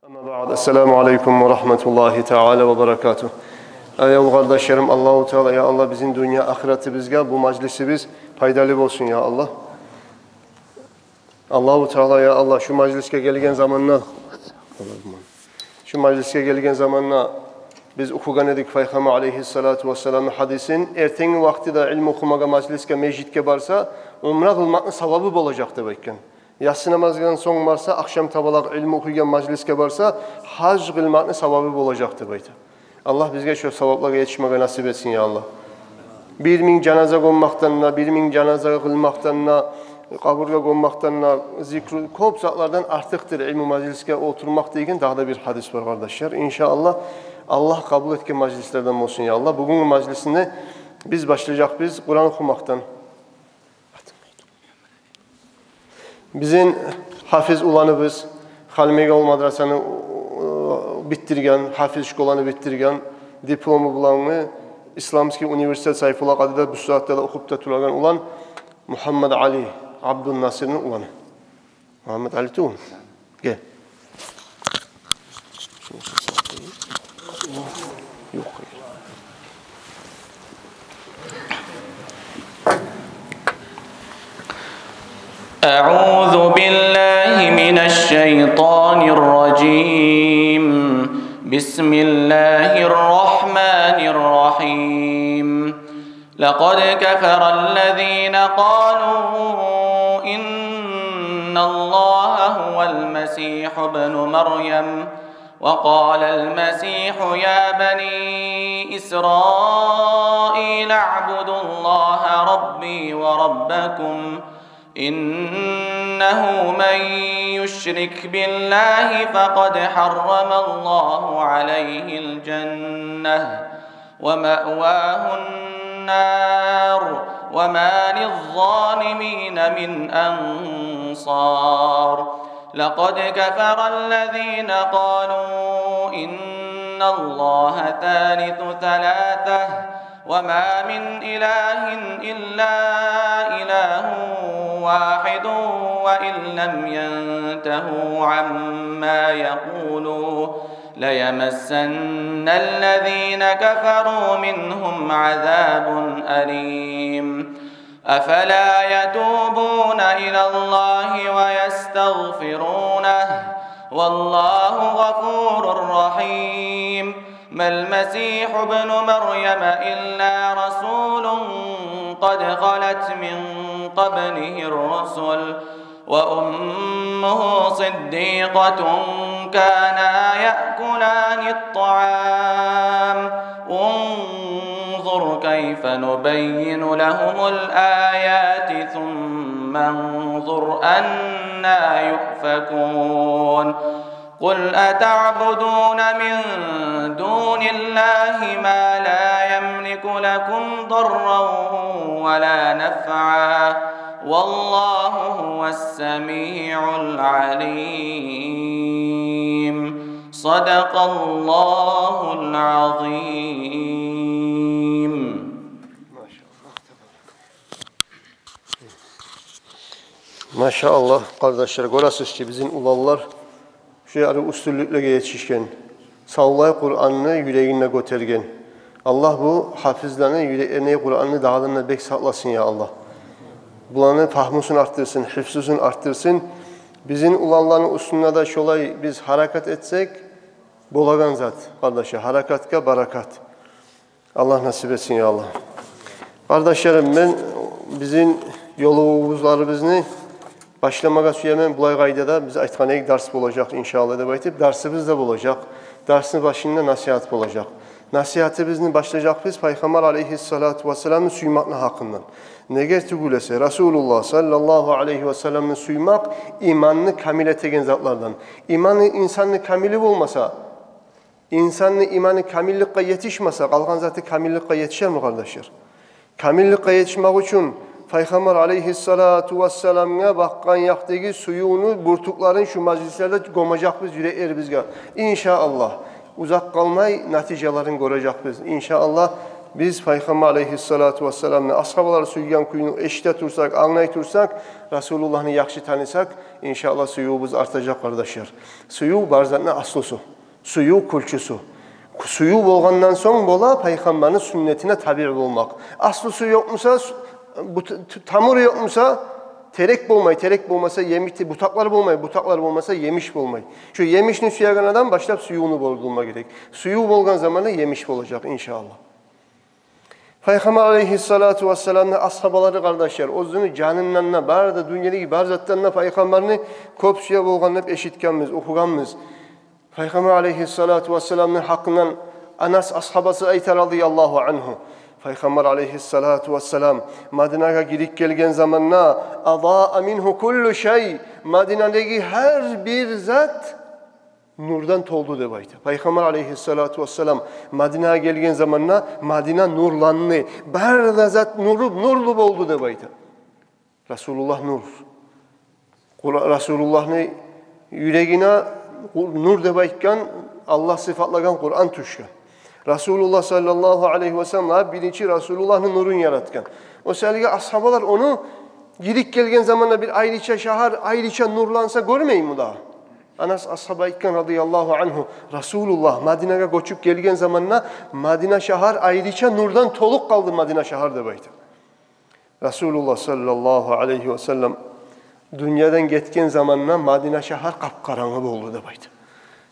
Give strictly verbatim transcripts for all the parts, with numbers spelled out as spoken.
Амма баъд, ассаламу алейкум ва рагьматуллагьи таала ва баракатугь. Эй, уллу къардашларым, Аллагьу Таала, я Аллагь, бизин дюнья ахыратыбызгъа бу мажлисибиз пайдалы болсун, я Аллагь. Аллагьу Таала, я Аллагь, шу мажлисге гелген заманда, шу мажлисге гелген заманда биз охугъан эдик Пайхаммар алейгьиссалату вассаламны гьадисин: эртенги вакътиде илму охумагъа мажлисге, межитге барса, умра къылмакъны савабы болажакъ деп айтгъан. Яссы намаздан сонг барса, ахшам табалакъ илму охуйгъан мажлисге барса, гьаж къылмакъны савабы болажакъ деп айта. Аллагь бизге шо саваплагъа етишмеге насип этсин, я Аллагь. Бир минг жаназа гёммекден де, бир минг жаназа къылмакъдан да, къабургъа гёммекден де, зикру, кёп затлардан артыкъдыр илму мажлисге олтурмакъ деген дагъы да бир гьадис бар, къардашлар. Иншааллагь, Аллагь къабул этген мажлислерден болсун, я Аллагь. Бугюнгю мажлисни биз башлажакъбыз Къуран охумакъдан. Бизин гьафиз уланыбыз, Халимбекавул мадрасаны, э, битдирген, гьафиз школаны битдирген, диплому булангы Исламский университет Сайфулла Къадиде бу сагьатда да охуп да турагъан улан Мугьаммадали Абдуннасирни уланы. Мугьаммадали тюгюлмю? Гел. أعوذ بالله من الشيطان الرجيم. بسم الله الرحمن الرحيم. لقد كفر الذين قالوا إن الله هو المسيح ابن مريم، وقال المسيح يا بني إسرائيل اعبدوا الله ربي وربكم، إنه من يشرك بالله فقد حرم الله عليه الجنة ومأواه النار وما للظالمين من أنصار. لقد كفر الذين قالوا إن الله ثالث ثلاثة وما من إله إلا إله واحد وإن لم ينتهوا عما يقولون ليمسن الذين كفروا منهم عذاب أليم. أفلا يتوبون إلى الله ويستغفرونه والله غفور رحيم. ما المسيح ابن مريم إلا رسول قد خلت من قبله الرسل وأمه صديقة كانا يأكلان الطعام انظر كيف نبين لهم الآيات ثم انظر أنا يؤفكون. قل أتعبدون من دون الله ما لا يملك لكم ضرا ولا نفعا والله هو السميع العليم. صدق الله العظيم. Машааллагь, къардашлар, гёресиз чи, бизин уланлар шу яри уьстюнлюклеге етишген, савлай Къуранны юрегинде гётерген. Аллагь бу гьафизлени юреклерине Къуранны дагъыдан да бек сакъласын, я Аллагь. Буланы пагьмусун артдырсын, гьифзусун артдырсын. Бизин уланланы уьстюнде де шолай биз гьаракат этсек, болагъан зат, къардашлар, гьаракатгъа баракат. Аллагь насип этсин, я Аллагь. Къардашларым, мен бизин ёлугъузларыбызны башламагъа сюемен. Булай къайдада биз айтгъан эдик, дарс болажакъ, иншааллагь, деп айтып, дарсыбыз да болажакъ. Дарсны башында насигьат болажакъ. Насигьатыбызны башлажакъбыз Пайхаммар алейгьиссалату вассаламны сюймекни гьакъындан. Неге тюгюл эсе, Расулуллагь саллаллагьу алейгьи вассаламны сюймек иманны камил этеген затлардан. Иманны, инсанны камили болмаса, инсанны иманы камилликге етишмесе, къалгъан заты камилликге етишерми, къардашлар? Камилликге етишмек учун Пайхаммар алейгьиссалату вассаламгъа бакъгъан якъдагъы сюювню бюртюклерин шу мажлислерде гёмежекбиз юреклерибизге. Иншааллагь, узакъ къалмай натижаларын гёрежекбиз. Иншааллагь, Биз Пайхаммар алейгьиссалату вассаламны асгьабалар сюйген кюйню эшите турсакъ, англай турсакъ, Расулуллагьны яхшы танысакъ, иншааллагь, сюювюбюз артажакъ, къардашлар. Сююв бар затны аслусу, сююв кюлчюсю. Сююв болгъандан сонг бола Пайхаммарны сюннетине табиъ болмакъ. Аслусу ёкъ буса, сю-, бут-, т-, тамуру ёкъ буса, терек болмай, терек болмаса, емиш, бутакълар болмай, бутакълар болмаса, емиш болмай. Шо емишни сюеген адам башлап сюювню болдурма герек. Сююв болгъан заманда емиш болажакъ, иншааллагь. Пайхаммар алейгьиссалату вассаламны асгьабалары, къардашлар, оьзюню жанындан да, бары да, дюньядагъы бар затдан да Пайхаммарны кёп сюе болгъан деп эшитгенбиз, охугъанбыз. Пайхаммар алейгьиссалату вассаламны гьакъындан Анас асгьабасы айта, радияллагьу ангьу: Пайхаммар алейгьиссалату вассалам Мадинагъа гирип гелген заманда, «Адаа мингьу куллу шай», Мадинадагъы гьар бир зат нурдан толду деп айта. Пайхаммар алейгьиссалату вассалам Мадинагъа гелген заманда Мадина нурланды. Бары да зат нуру, нурлу болду деп айта. Расулуллагь нур. Къура-, Расулуллагьны юрегине къу-, нур деп айтгъан, Аллагь сыфатлагъан Къуран тюшген. Расулуллагь саллаллагьу алейгьи вассалам биринчи Расулуллагьны нурун яратгъан. О саялы асгьабалар ону гирип гелген заманда бир айрыча шагьар, айрыча нурланса гёрмейми дагъы? Анас асгьаба айтгъан, радияллагьу ангьу: Расулуллагь Мадинагъа гёчюп гелген заманда Мадина шагьар айрыча нурдан толуп къалды, Мадина шагьар, деп айта. Расулуллагь саллаллагьу алейгьи вассалам дюньядан гетген заманда Мадина шагьар къап-къарангы болду деп айта.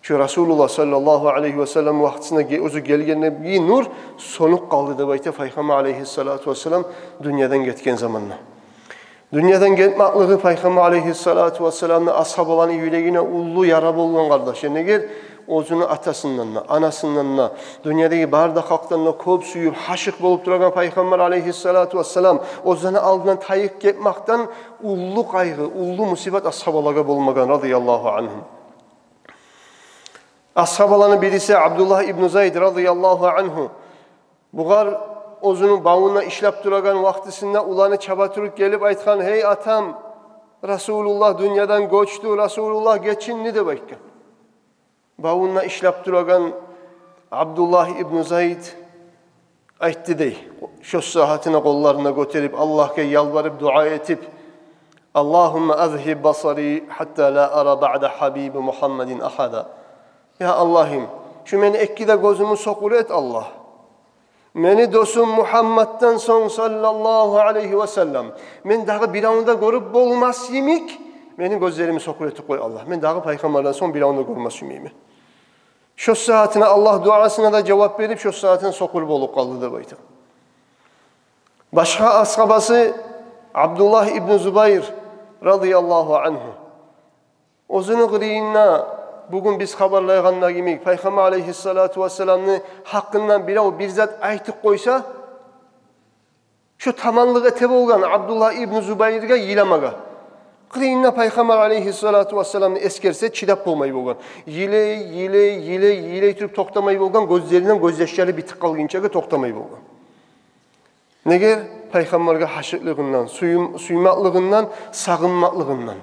Шо Расулуллагь саллаллагьу алейгьи вассалам вакътисинде ге-, оьзю гелгендеги нур сёнюп къалды деп айта Пайхаммар алейгьиссалату вассалам дюньядан гетген заманда. Дюньядан гетмеклиги Пайхаммар алейгьиссалату вассаламны асгьабаланы юрегине уллу яра болгъан, къардашлар. Неге? Оьзюню атасындан да, анасындан да, дюньядагъы бары да халкъдан да кёп сююп, гьашыкъ болуп турагъан Пайхаммар алейгьиссалату вассалам, оьзлени алдындан тайып гетмекден уллу къайгъы, уллу мусибат асгьабалагъа болмагъан, радияллагьу ангьум. Асгьабаланы бириси Абдуллагь ибну Зайд, радияллагьу ангьу, бугъар оьзюню бавунда ишлеп турагъан вакътисинде уланы чаба туруп гелип айтгъан: «Гьей атам, Расулуллагь дюньядан гёчдю, Расулуллагь гечинди», — деп айтгъан. Бавунда ишлеп турагъан Абдуллагь ибну Зайд айтды дей, шо сагьатына къолларын гётерип, Аллагьгъа ялбарып, дуа этип: «Аллагьумма азгьиб басари гьатта ла ара баъда гьабиби Мугьаммадин агьада». Я Аллагьым, шу мени эки де гёзюмню сокъур эт, Аллагь. Мени досум Мугьаммаддан сонг, саллаллагьу алейгьи вассаллам, мен дагъы биревню де гёрюп болмас йимик, мени гёзлеримни сокъур этип къой, Аллагь. Мен дагъы Пайхаммардан сонг биревню де гёрмес йимик эмен. Шо сагьатына Аллагь дуасына да жавап берип, шо сагьатына сокъур болуп къалды деп айта. Башгъа асгьабасы Абдуллагь ибну Зубайр, радияллагьу ангьу, оьзюню къырыйында бугюн биз хабарлайгъанда йимик, Пайхаммар алейгьиссалату вассаламны гьакъындан бирев бир зат айтып къойса, шо таманлыкъ эте болгъан Абдуллагь ибну Зубайргъа йыламагъа. Къырыйында Пайхаммар алейгьиссалату вассаламны эсгерсе, чыдап болмай болгъан. Йылай, йылай, йылай, йылай туруп токътамай болгъан, гёзлеринден гёзьяшлары битип къалгъынчагъа токътамай болгъан. Неге? Пайхаммаргъа гьашыкълыгъындан, сюйм-, сюймеклигинден, сагъынмакълыгъындан,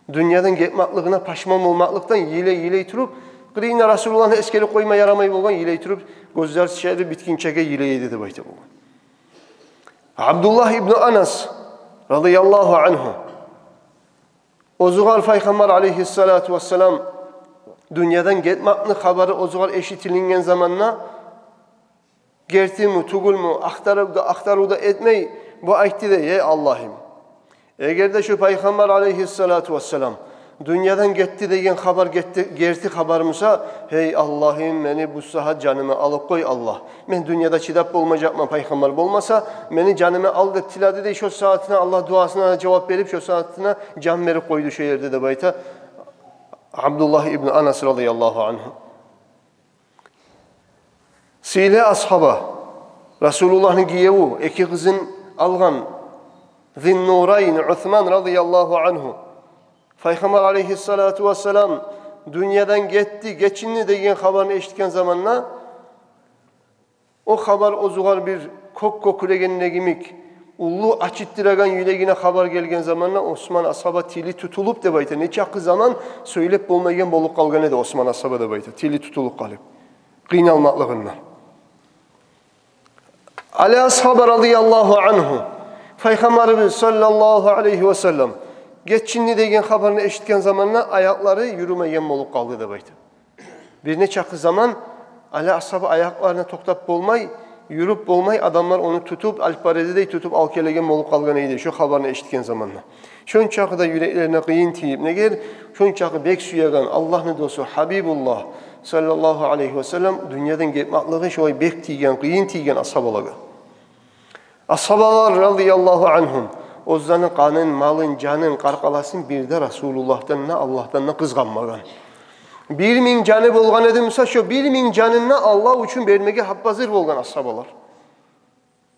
дюньядан гетмеклигине пашман болмакълыкъдан йылай-йылай туруп, къырыйында Расулуллагьны эсгерип къойма ярамай болгъан, йылай туруп, гёзьяшлары битгинчеге йылай эди деп айта болгъан. Абдуллагь ибну Анас, радияллагьу ангьу, оьзюгъар Пайхаммар алейгьиссалату вассалам дюньядан гетмекни хабары оьзюгъар эшитилинген заманда, гертими, тюгюлмю, ахтарып да, ахтарыв да этмей, бу айтды дей: «Эй Аллагьым, эгер де шу Пайхаммар алейгьиссалату вассалам дюньядан гетди деген хабар гетди, герти хабар буса, гьей Аллагьым, мени бу сагьат жанымны алып къой, Аллагь. Мен дюньяда чыдап болмажакъман, Пайхаммар болмаса, мени жанымны ал», — деп тиледи дей. Шо сагьатына Аллагь дуасына жавап берип, шо сагьатына жан берип къойду шо ерде деп айта Абдуллагь ибну Анас, радияллагьу ангьу. Сыйлы асгьаба, Расулуллагьны гиеви, эки къызын алгъан Зиннурайн Усман, радияллагьу ангьу, Пайхаммар алейгьиссалату вассалам дюньядан гетди, гечинди деген хабарны эшитген заманда, о хабар оьзюгъар бир кёк кёкюрегенде йимик, уллу ачытдырагъан юрегине хабар гелген заманда, Усман асгьаба тили тутулуп деп айта, нечакъы заман сёйлеп болмайгъан болуп къалгъан эди Усман асгьаба деп айта, тили тутулуп къалып, къыйналмакълыгъындан. Али асгьаба радияллагьу ангьу, Пайхаммарыбыз саллаллагьу алайгьи васаллам гечинди деген хабарны эшитген заманда аякълары юрюмейген болуп къалды деп айта. Бир нечакъы заман Али асгьаба аякъларына токътап болмай, юрюп болмай, адамлар ону тутуп, алып бара эди дей, тутуп алып гелеген болуп къалгъан эди шо хабарны эшитген заманда. Шончакъы да юреклерине къыйын тийип, негер шончакъы бек сюеген Аллагьны досу Гьабибуллагь саллаллагьу алайгьи васаллам дюньядан гетмакълыгъы шолай бек тийген, къыйын тийген асгьабалагъа. Асгьабалар радияллагьу ангьум оьзлени къанын, малын, жанын, къаркъарасын бир де Расулуллагьдан да, Аллагьдан да къызгъанмагъан. Бир минг жаны болгъан эди буса, шо бир минг жанын да Аллагь учун бермеге гьап-гьазир болгъан асгьабалар.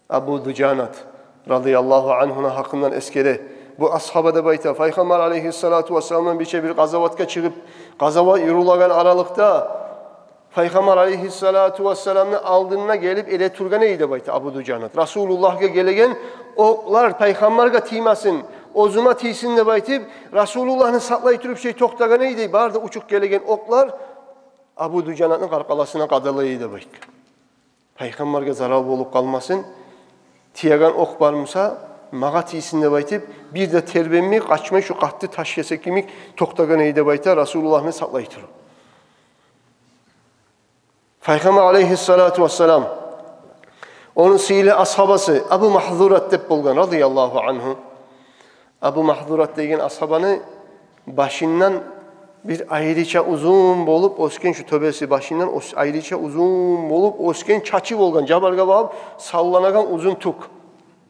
Абу Дужанат радияллагьу ангьуну гьакъындан эсгере. Бу асгьаба деп айта, Пайхаммар алайгьиссалату вассаламдан бирче бир къазаватгъа чыгъып, къазават юрюлеген аралыкъда Пайхаммар алайгьиссалату вассаламны алдына гелип эретургъан эди деп айта Абу Дужанат. Расулуллагьгъа гелеген окълар Пайхаммаргъа тиймесин, оьзюме тийсин деп айтып, Расулуллагьны сакълай туруп шей токътагъан эди. Бары да учуп гелеген окълар Абу Дужанатны къаркъарасына къадала эди деп айта. Пайхаммаргъа зарал болуп къалмасын, тиеген окъ бар буса, магъа тийсин деп айтып, бир де тербенмей, къачмай, шо къатты таш кесек йимик токътагъан эди деп айта, Расулуллагьны сакълай туруп. Пайхаммар алайгьиссалату вассалам, ону сыйлы асгьабасы Абу Магьзурат деп болгъан, радияллагьу ангьу. Абу Магьзурат деген асгьабаны башындан бир айрыча узун болуп оьсген, шо тёбеси башындан оьс-, айрыча узун болуп оьсген чачы болгъан, жабаргъа багъып салланагъан узун тюк.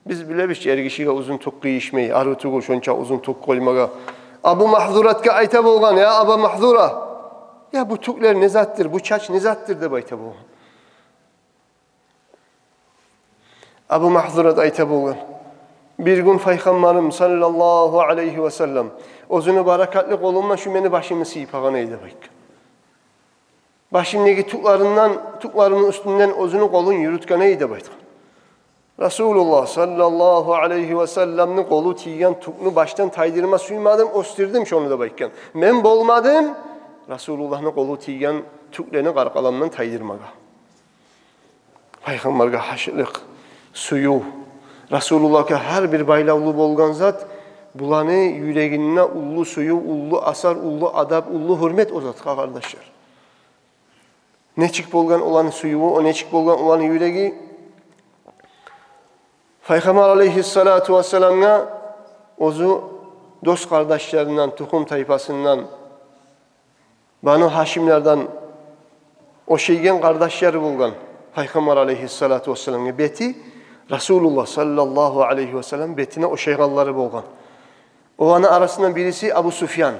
Биз билебиз чи, эр гишиге узун тюк къыйышмай, арив тюгюл шонча узун тюк къоймагъа. Абу Магьзуратгъа айта болгъан: «Я Аба Магьзура, я бу тюклер не затдыр, бу чач не затдыр?» — деп айта болгъан. Абу Магьзурат айта болгъан: «Бир гюн Пайхаммарым саллаллагьу алайгьи васаллам оьзюню баракатлы къолундан шу мени башымны сыйпагъан эди», — деп айтгъан. «Башымдагъы тюклеринден, тюклеримни уьстюнден оьзюню къолун юрютген эди», — деп айтгъан. «Расулуллагь саллаллагьу алайгьи васалламны къолу тийген тюкню башдан тайдырма сюймедим, оьсдюрдюм шону», — деп айтгъан. «Мен болмадым Расулуллагьны къолу тийген тюклени къаркъарамдан тайдырмагъа». Пайхаммаргъа гьашыкълыкъ, сююв, Расулуллагьгъа гьар бир байлавлу болгъан зат, буланы юрегинде уллу сююв, уллу асар, уллу адаб, уллу гьюрмет о затгъа, къардашлар. Нечик болгъан оланы сюювю, о нечик болгъан оланы юреги? Пайхаммар алайгьиссалату вассаламгъа оьзю дос-къардашларындан, тухум-тайпасындан, Бану Гьашимлерден ошайгъан къардашлары болгъан Пайхаммар алайгьиссалату вассаламгъа бети, Расулуллагь саллаллагьу алайгьи васаллам бетине ошайгъанлары болгъан. Оланы арасындан бириси Абу Суфьян.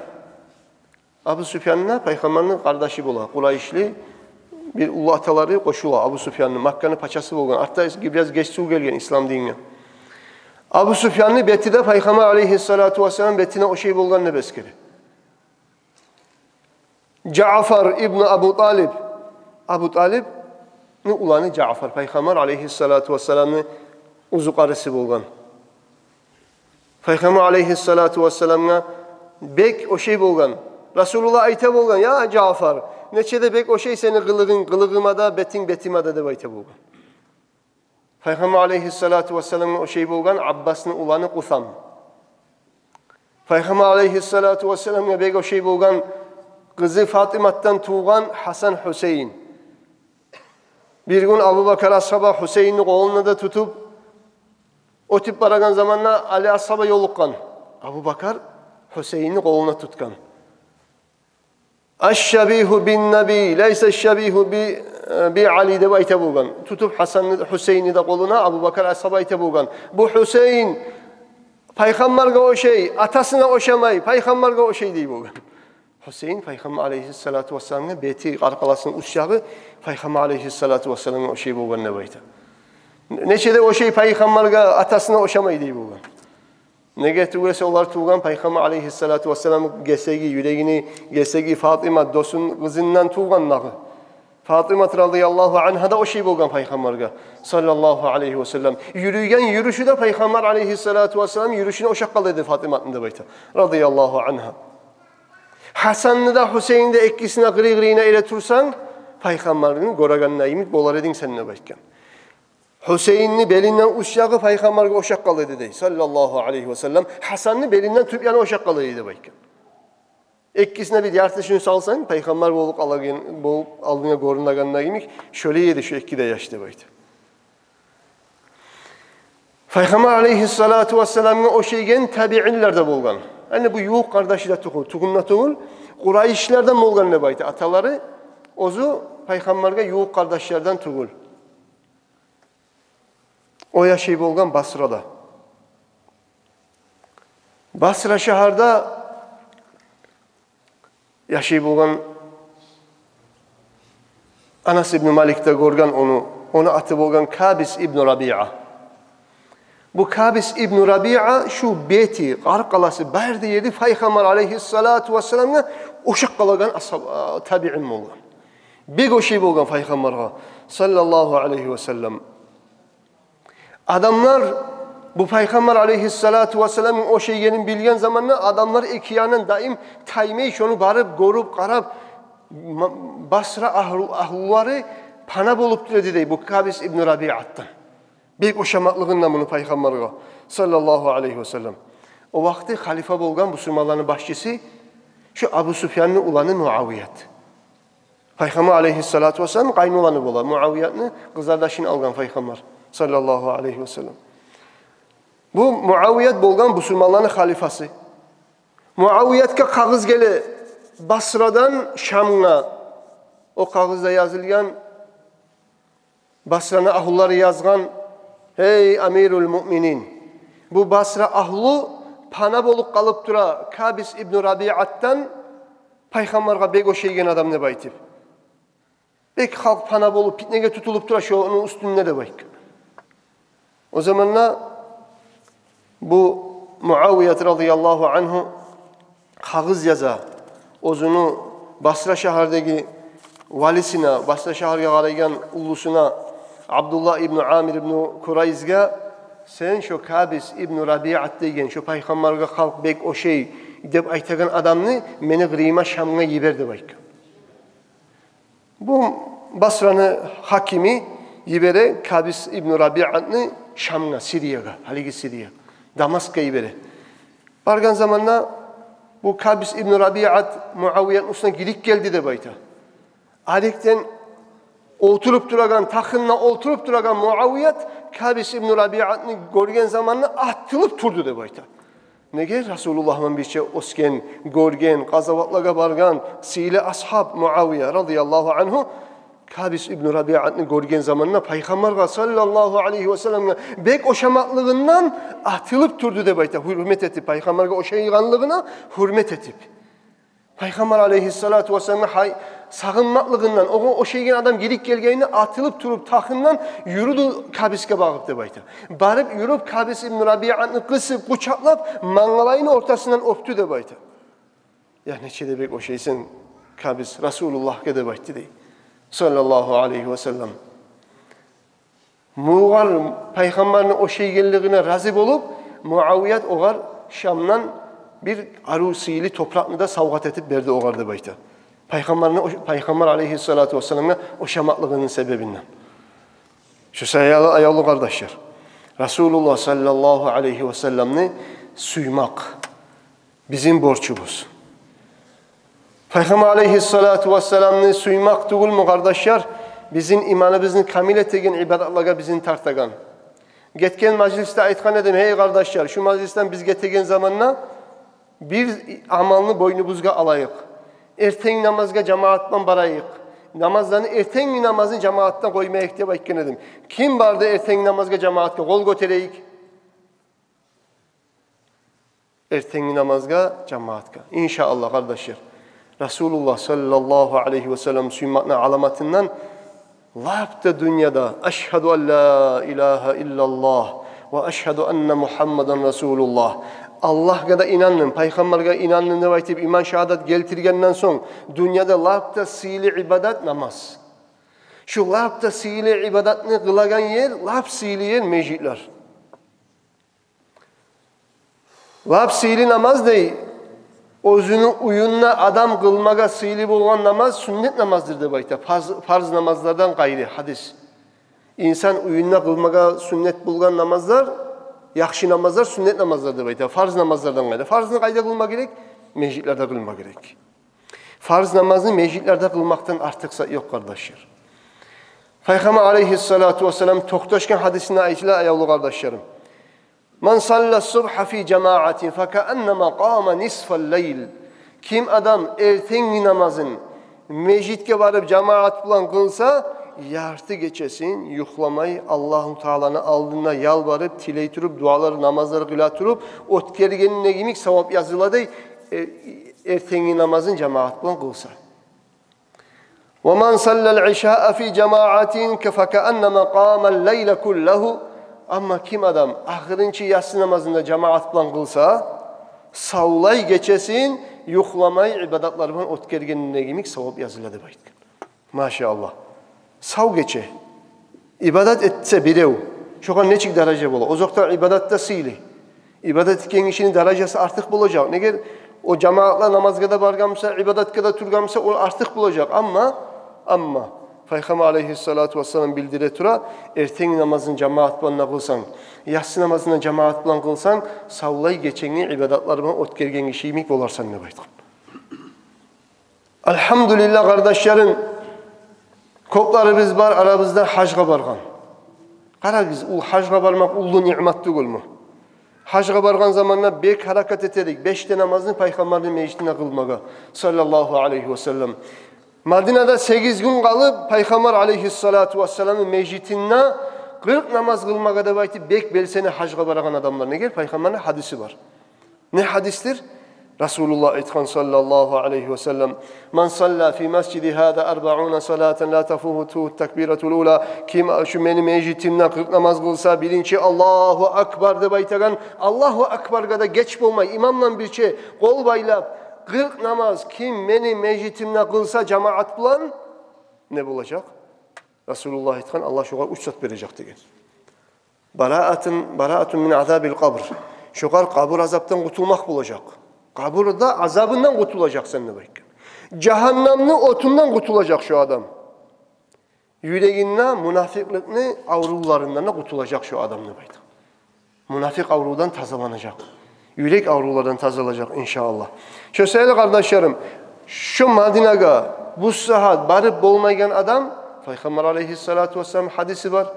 Абу Суфьян да Пайхаммарны къардашы бола, къурайшли, бир уллу аталары къошула Абу Суфьянны, Макканы пачасы болгъан. Артда бираз гечсув гелген ислам динге. Абу Суфьянны бети де Пайхаммар алайгьиссалату вассалам бетине ошай болгъан деп эсгере. Жаъфар ибну Абу Талиб. Абу Талибни уланы Жаъфар, Пайхаммар алайгьиссалату вассаламны узукъарысы болгъан. Пайхаммар алайгьиссалату вассаламгъа бек ошай болгъан. Расулуллагь айта болгъан: «Я Жаъфар, нече де бек ошай сени къылыгъынг къылыгъыма да, бетинг бетиме де», — деп айта болгъан. Пайхаммар алайгьиссалату вассаламгъа ошай болгъан Аббасны уланы Къусам. Пайхаммар алайгьиссалату вассаламгъа бек ошай болгъан къызы Фатиматдан тувгъан Гьасан, Гьусейин. Бир гюн Абубакар асгьаба Гьусейинни къолуна да тутуп оьтюп барагъан заманда Али асгьаба ёлукъгъан. Абубакар Гьусейинни къолуна тутгъан. «Аш-шабигьу бин-наби, лайса аш-шабигьу би, би Али», — деп айта болгъан. Тутуп Гьасанны, Гьусейинни де къолуна, Абубакар асгьаба айта болгъан: «Бу Гьусейин Пайхаммаргъа ошай, атасына ошамай, Пайхаммаргъа ошай», — дей болгъан. Гьусейин Пайхаммар алайгьиссалату вассаламны бети, къаркъарасыны уьст ягъы Пайхаммар алайгьиссалату вассаламгъа ошай болгъан деп айта. Нече де ошай Пайхаммаргъа, атасына ошамай дей болгъан. Неге тюгюл эсе, олар тувгъан Пайхаммар алайгьиссалату вассаламны гесеги, юрегини гесеги Фатима досун къызындан тувгъан дагъы. Фатимат радияллагьу ангьа да ошай болгъан Пайхаммаргъа саллаллагьу алайгьи васаллам. Юрюйген юрюшю де Пайхаммар алайгьиссалату вассалам юрюшюне ошап къала эди Фатиматны деп айта, радияллагьу ангьа. Гьасанны да, Гьусейинни де экисин де къырый-къырыйына эретурсанг, Пайхаммарны гёрегенде йимик болар эдинг сен деп айтгъан. Гьусейинни белинден уьст ягъы пайхаммаргъа ошап къала эди дей, саллаллагьу алайгьи васаллам. Гьасанны белинден тюп яны ошап къала эди деп айтгъан. Экисине бир яртышын салсанг, пайхаммар болуп къалагъан, болуп алдынга гёрюнегенде йимик, шолай эди шу эки де яш деп айта. Пайхаммар алайгьиссалату вассаламгъа ошайгъан табиинлер де болгъан. Яни бу ювукъ къардашы да тюгюл, тюгюл де тюгюл, къурайшлардан болгъан деп айта аталары, оьзю пайхаммаргъа ювукъ къардашлардан тюгюл. О яшай болгъан Басрада. Басра шагьарда яшай болгъан Анас ибну Малик де гёрген ону, ону аты болгъан Кабис ибну Рабиа. Бу Кабис ибну Рабиа шу бети, къаркъарасы, бары да ери пайхаммар алайгьиссалату вассаламгъа ошап къалагъан асгьаб-, а, табиин болгъан. Бек ошай болгъан пайхаммаргъа, саллаллагьу алайгьи васаллам. Адамлар бу пайхаммар алайгьиссалату вассаламны ошайгъанын билген заманда адамлар эки янындан даим таймай шону барып гёрюп, къарап, ма-, Басра агьлу-, агьлулары пана болуп тура эди дей бу Кабис ибну Рабиатдан. Бек ошамакълыгъындан муну пайхаммаргъа, саллаллагьу алайгьи васаллам. О вакъти халифа болгъан бусурманланы башчысы шу Абу Суфьянны уланы Муавият. Пайхаммар алайгьиссалату вассалам къайноланы бола. Муавиятны къызардашын алгъан пайхаммар, саллаллагьу алайгьи васаллам. Бу Муавият болгъан бусурманланы халифасы. Муавиятгъа кагъыз геле Басрадан Шамгъа. О кагъызда язылгъан, Басраны агьлулары язгъан: «Гьей, амирул муъминин, бу Басра агьлу пана болуп къалып тура Кабис ибну Рабиатдан, пайхаммаргъа бек ошайгъан адам», – деп айтып. Бек халкъ пана болуп, питнеге тутулуп тура шону уьстюнде деп айтгъан. О заманда бу Муавият радияллагьу ангьу кагъыз яза оьзюню Басра шагьардагъы валисине, Басра шагьаргъа къарайгъан уллусуна, Абдуллагь ибну Амир ибну Курайзгъа: «Сен шо Кабис ибну Рабиат деген, шо пайхаммаргъа халкъ бек ошай деп айтагъан адамны мени къырыйыма Шамгъа йибер», – деп айтгъан. Бу Басраны гьакими йибере Кабис ибну Рабиатны Шамгъа, Сириягъа, гьалиги Сирия, Дамаскгъа йибере. Баргъан заманда бу Кабис ибну Рабиат Муавиятны уьстюне гирип гелди деп айта. Арекден олтуруп турагъан, тахында олтуруп турагъан Муавият Кабис ибну Рабиатны гёрген заманда атылып турду деп айта. Неге? Расулуллагь булан бирче оьсген, гёрген, къазаватлагъа баргъан сыйлы асгьаб Муавия радияллагьу ангьу Кабис ибну Рабиатны гёрген заманда пайхаммаргъа саллаллагьу алайгьи васалламгъа бек ошамакълыгъындан атылып турду деп айта. Гьюрмет этип, пайхаммаргъа ошайгъанлыгъына гьюрмет этип. Пайхаммар алайгьиссалату вассаламгъа гьай, сагъынмакълыгъындан, огъар ошайгъан адам гирип гелгенине атылып туруп, тахындан юрюдю Кабисге багъып деп айта. Барып юрюп, Кабис ибну Рабиатны къысып, къучакълап, мангалайыны ортасындан оьпдю деп айта. «Я, нече де бек ошайсан, Кабис, Расулуллагьгъа», – деп айтды дей, саллаллагьу алайгьи васаллам. Мугъар пайхаммарны ошайгъанлыгъына рази болуп, Муавият огъар Шамдан бир арив сыйлы топуракъны да савгъат этип берди огъар деп айта. Пайхаммарны ош-, пайхаммар алайгьиссалату вассаламгъа ошамакълыгъыны себебинден. Шо саялы, аявлу къардашлар, Расулуллагь саллаллагьу алайгьи васалламны сюймек бизин борчубуз. Пайхаммар алайгьиссалату вассаламны сюймек тюгюлмю, къардашлар, бизин иманыбызны камил этеген, ибадатлагъа бизин тартагъан? Гетген мажлисде айтгъан эдим: «Гьей, къардашлар, шу мажлисден биз гетеген заманда бир амалны бойнубузгъа алайыкъ. Эртен намазгъа жамаатман барайыкъ. Намазланы, эртен намазны жамаатда къоймайыкъ», – деп айтгъан эдим. Ким барды эртен намазгъа жамаатгъа, къол гётерейик. Эртенги намазгъа жамаатгъа. Иншааллагь, къардашлар. Расулуллагь саллаллагьу алайгьи васаллам сюймекни аламатындан лап да дюньяда «Ашгьаду ан ла илагьа иллаллагь ва ашгьаду анна Мугьаммадан расулуллагь». Аллагьгъа да инандым, пайхаммаргъа инандым деп айтып, иман шагьадат гелтиргенден сонг, дюньяда лап да сыйлы ибадат намаз. Шу лап да сыйлы ибадатны къылагъан ер, лап сыйлы ер межитлер. Лап сыйлы намаз дей, оьзюню уьюнде адам къылмагъа сыйлы болгъан намаз сюннет намаздыр деп айта, фарз, фарз намазлардан къайры, гьадис. Инсан уьюнде къылмагъа сюннет болгъан намазлар, яхшы намазлар, сюннет намазлар деп айта. Фарз намазлардан къайры. Фарзны къайда къылма герек? Межитлерде къылма герек. Фарз намазны межитлерде къылмакъдан артыкъ зат ёкъ, къардашлар. Пайхаммар алейгьиссалату вассалам токъташгъан гьадисинде айтыла, аявлу къардашларым: «Ман салла субгьа фи жамаатин факааннама къама нисфал лайл». Ким адам эртенги намазын межитге барып жамаат булан къылса, ярты гечесин юхламай, Аллагьу Тааланы алдында ялбарып, тилей туруп, дуалар, намазлар къыла туруп оьтгергенине йимик савап языла дей, э, эртенги намазын жамаат булан къылса. «Ва ман саллал ишаа фи жамаатин факааннама къамал лайла куллагьу». Амма ким адам ахырынчы яссы намазын да жамаат булан къылса, савлай гечесин юхламай ибадатлар булан оьтгергенине йимик савап языла деп айтгъан. Машааллагь. Сав гече. Ибадат этсе бирев, шогъар нечик даража бола? Озокъда, ибадат да сыйлы. Ибадат этген гишини даражасы артыкъ болажакъ. Неге? О жамаатла намазгъа да баргъан буса, ибадатгъа да тургъан буса, о артыкъ болажакъ. Амма, амма Пайхаммар алейгьиссалату вассалам билдире тура: эртенги намазын жамаат булан да къылсанг, яссы намазын да жамаат булан къылсанг, савлай геченги ибадатлар булан оьтгерген гиши йимик боларсан деп айтгъан. Альгьамдулиллагь, къардашларым, кёплерибиз бар арабызда гьажгъа баргъан. Къарагъыз, ол гьажгъа бармакъ уллу ниъмат тюгюлмю? Гьажгъа баргъан заманда бек гьаракат этерик беш де намазны Пайхаммарны межитинде къылмагъа, саллаллагьу алайгьи ва саллам. Мадинада сегиз гюн къалып, Пайхаммар алейгьиссалату вассаламны межитинде къыркъ намаз къылмагъа деп айтып, бек белсене гьажгъа барагъан адамлар. Неге? Пайхаммарны гьадиси бар. Не гьадисдир? Расулуллагь айтгъан, саллаллагьу алайгьи ва саллам: «Ман салла фи масжиди гьаза арбаъуна салатан ла тафутугьу такбиратул ула». Ким шу мени межитимде къыркъ намаз къылса, биринчи «Аллагьу акбар» деп айтагъан, «Аллагьу акбаргъа» да геч болмай, имамдан бирче къол байлап, къыркъ намаз ким мени межитимде къылса жамаат булан, не болажакъ? Расулуллагь айтгъан, Аллагь шогъар уьч зат бережек деген. Бараатун, бараатун мин азабил къабр. Шогъар къабур азапдан къутулмакъ болажакъ. Къабурда азабындан къутулажакъ сен деп айтгъан. Жагьаннамны отундан къутулажакъ шо адам. Юрегинде мунафикъликни аврувларындан да къутулажакъ шо адам деп айтгъан. Мунафикъ аврувдан тазаланажакъ. Юрек аврувлардан тазалажакъ, иншааллагь. Шо саялы, къардашларым, шо Мадинагъа бу сагьат барып болмайгъан адам, Пайхаммар алейгьиссалату вассалам гьадиси бар.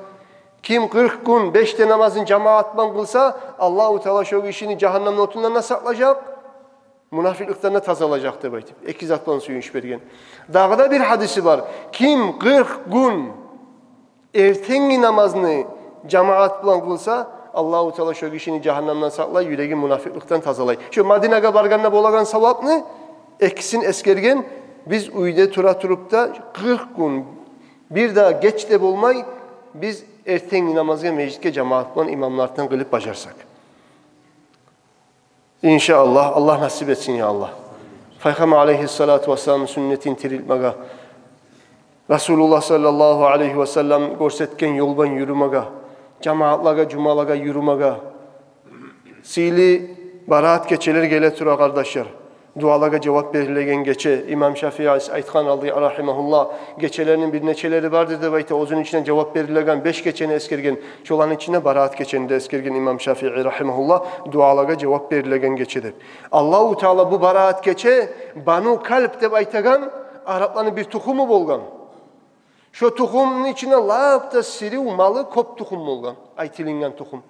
Ким къыркъ гюн беш де намазын жамаат булан къылса, Аллагьу Таала шо гишини жагьаннамны отундан да сакълажакъ, мунафикъликден де тазалажакъ деп айтып, эки зат булан сююнч берген. Дагъы да бир гьадиси бар. Ким къыркъ гюн эртенги намазны жамаат булан къылса, Аллагьу Таала шо гишини жагьаннамдан сакълай, юрегин мунафикъликден тазалай. Шо Мадинагъа баргъанда болагъан савапны экисин эсгерген, биз уьйде тура туруп да къыркъ гюн бир де геч де болмай, биз эртенги намазгъа межитге жамаат булан имамны артындан къылып бажарсакъ. Иншааллагь, Аллагь насип этсин, я Аллагь. Пайхаммар алейгьиссалату вассаламны сюннетин тирилтмеге, Расулуллагь саллаллагьу алайгьи ва саллам гёрсетген ёл булан юрюмеге, жамаатлагъа, жумалагъа юрюмеге. Сыйлы бараат гечелер геле тура, къардашлар. Дуалагъа жавап берилеген гече. Имам Шафии айтгъан алды, рагьимагьуллагь, гечелерини бир нечелери бардыр деп айта, оьзюню ичинде жавап берилеген беш гечени эсгерген. Шоланы ичинде бараат гечени де эсгерген имам Шафии, рагьимагьуллагь, дуалагъа жавап берилеген гече деп. Аллагьу Таала бу бараат гече Бану Калб деп айтагъан арапланы бир тухуму болгъан. Шо тухумну ичинде лап да сирив малы кёп тухум болгъан, айтылынгъан тухум.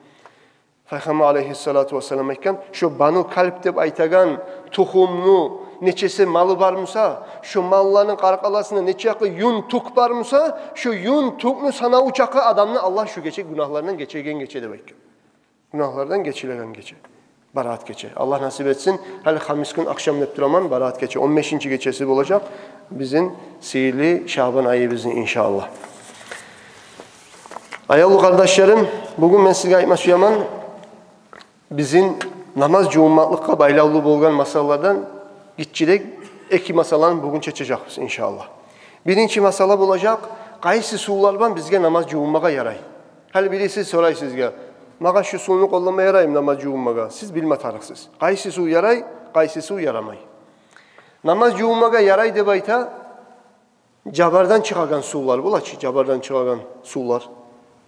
Пайхаммар алейгьиссалату вассалам айтгъан, шо Бану Калб деп айтагъан тухумну нечесе малы бар буса, шо малланы къаркъарасында нечакъы юн, тюк бар буса, шо юн, тюкню санаву чакъы адамны Аллагь шо гече гюнагьларындан гечеген гече деп айтгъан. Гюнагьлардан гечилеген гече. Бараат гече. Аллагь насип этсин. Гьали хамис гюн ахшам деп тураман, бараат гече. Он бешинчи гечеси болажакъ бизин сыйлы Шабан айыбызны, иншааллагь. Аявлу къардашларым, бугюн мен сизге айтма сюемен, бизин намаз жувунмакълыкъгъа байлавлу болгъан масъалалардан гиччирек эки масъаланы бугюн чечежекбиз, иншааллагь. Биринчи масъала болажакъ, къайсы сувлар булан бизге намаз жувунмагъа ярай? Гьали бириси сорай сизге: «Магъа шу сувну къоллама ярайму намаз жувунмагъа?» Сиз билме тарыкъсыз, къайсы сув ярай, къайсы сув ярамай. Намаз жувунмагъа ярай деп айта жабардан чыгъагъан сувлар бола чы, жабардан чыгъагъан сувлар.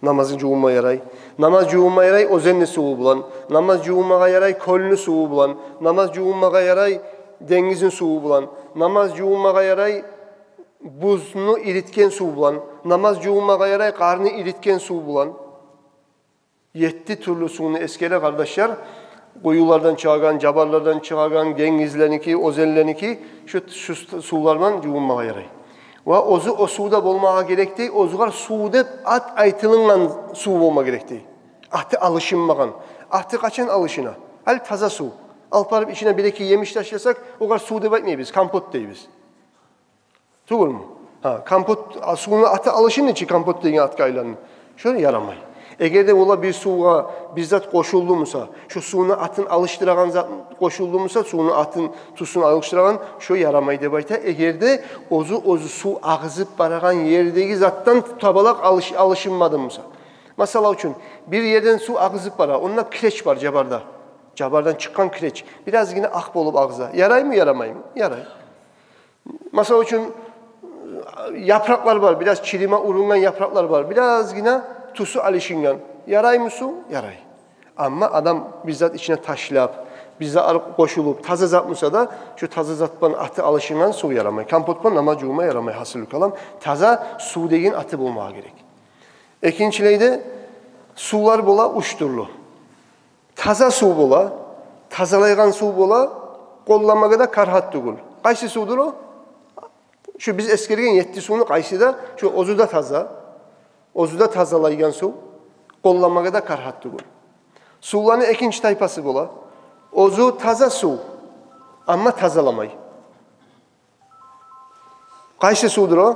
Намазгъа жувунма ярай. Намаз жувунма ярай оьзенни суву булан. Намаз жувунмагъа ярай кёлню суву булан. Намаз жувунмагъа ярай денгизни суву булан. Намаз жувунмагъа ярай бузну иритген сув булан. Намаз жувунмагъа ярай къарны иритген сув булан. Етти тюрлю сувну эсгере, къардашлар. Къуюлардан чыгъагъан, жабарлардан чыгъагъан, денгизлерники, оьзенлерники, шу, шу сувлар булан жувунмагъа ярай. Ва оьзю о сувда болмагъа герек дей, оьзюгъар сув деп ат айтылынгъан сув болма герек дей. Аты алышынмагъан. Аты къачан алышына? Гьали таза сув. Алып барып ичине бир-эки емиш ташласакъ, огъар сув деп айтмайбыз, компот дейбиз. Тюгюлмю? Гьа, компот, а, сувну аты алышынды чы, компот деген атгъа айланды. Шо ярамай. Эгер де олай бир сувгъа бир зат къошулду буса, шо сувну атын алышдырагъан зат къошулду буса, сувну атын, тюсюн алышдырагъан, шо ярамай деп айта. Эгер де оьзю, оьзю сув агъызып барагъан ердеги затдан табалакъ алыш-, алышынмады буса. Масала учун, бир ерден сув агъызып бара, онда киреч бар жабарда. Жабардан чыкъгъан киреч. Биразгъына акъ болуп агъыза. Яраймы, ярамаймы? Ярай. Масала учун, япыракълар бар, бираз чириме урунгъан япыракълар бар, биразгъына тюсю алышынгъан. Яраймы сув? Ярай. Амма адам бир зат ичине ташлап, бир зат къошулуп, таза зат буса да, шо таза зат булан аты алышынгъан сув ярамай. Компот булан намаз жувма ярамай, гьасили калам. Таза сув деген аты болмагъа герек. Экинчилей де, сувлар бола уьч тюрлю. Таза сув бола, тазалайгъан сув бола, къолламагъа да карагьат тюгюл. Къайсы сувдур о? Шу биз эсгерген етти сувну къайсы да, шу оьзю де таза, оьзю де тазалайгъан сув, къолламагъа да карагьат тюгюл. Сувланы экинчи тайпасы бола. Оьзю таза сув, амма тазаламай. Къайсы сувдур о?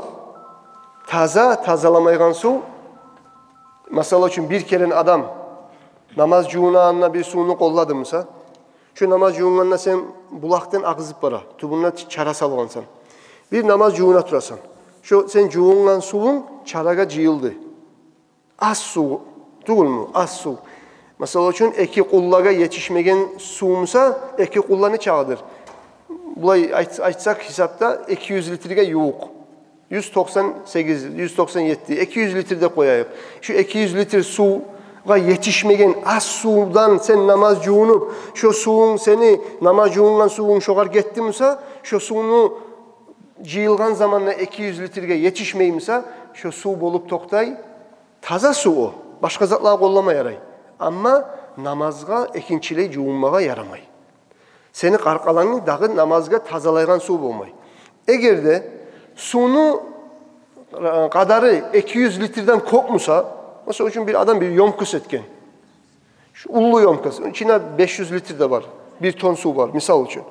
Таза, тазаламайгъан сув. Масала учун, бир керен адам намаз жувунагъанда бир сувну къоллады буса, шо намаз жувунгъанда сен булакъдан агъызып бара, тюбюне чара салгъансан. Бир намаз жувуна турасан. Шо сен жувунгъан сувунг чарагъа жыйылды. Аз сув тюгюлмю? Аз сув. Масала учун, эки къуллагъа етишмеген сув буса, эки къулла нечакъыдыр? Булай айт-, айтсакъ, гьисапда эки юз литрге ювукъ. Юз токъсан сегиз, юз токъсан етти, эки юз литр деп къояйыкъ. Шу эки юз литр сувгъа етишмеген аз сувдан сен намаз жувунуп, шо сувунг сени, намаз жувунгъан сувунг шогъар гетди буса, шо сувну жыйылгъан заманда эки юз литрге етишмей буса, шо сув болуп токътай. Таза сув о, башгъа затлагъа къоллама ярай. Амма намазгъа экинчилей жувунмагъа ярамай. Сени къаркъарангны дагъы намазгъа тазалайгъан сув болмай. Эгер де сувну, э, къадары эки юз литрден кёп буса, масала учун, бир адам бир ёмкость этген. Шу уллу ёмкость, ичинде беш юз литр де бар, бир тонн сув бар, мисал учун.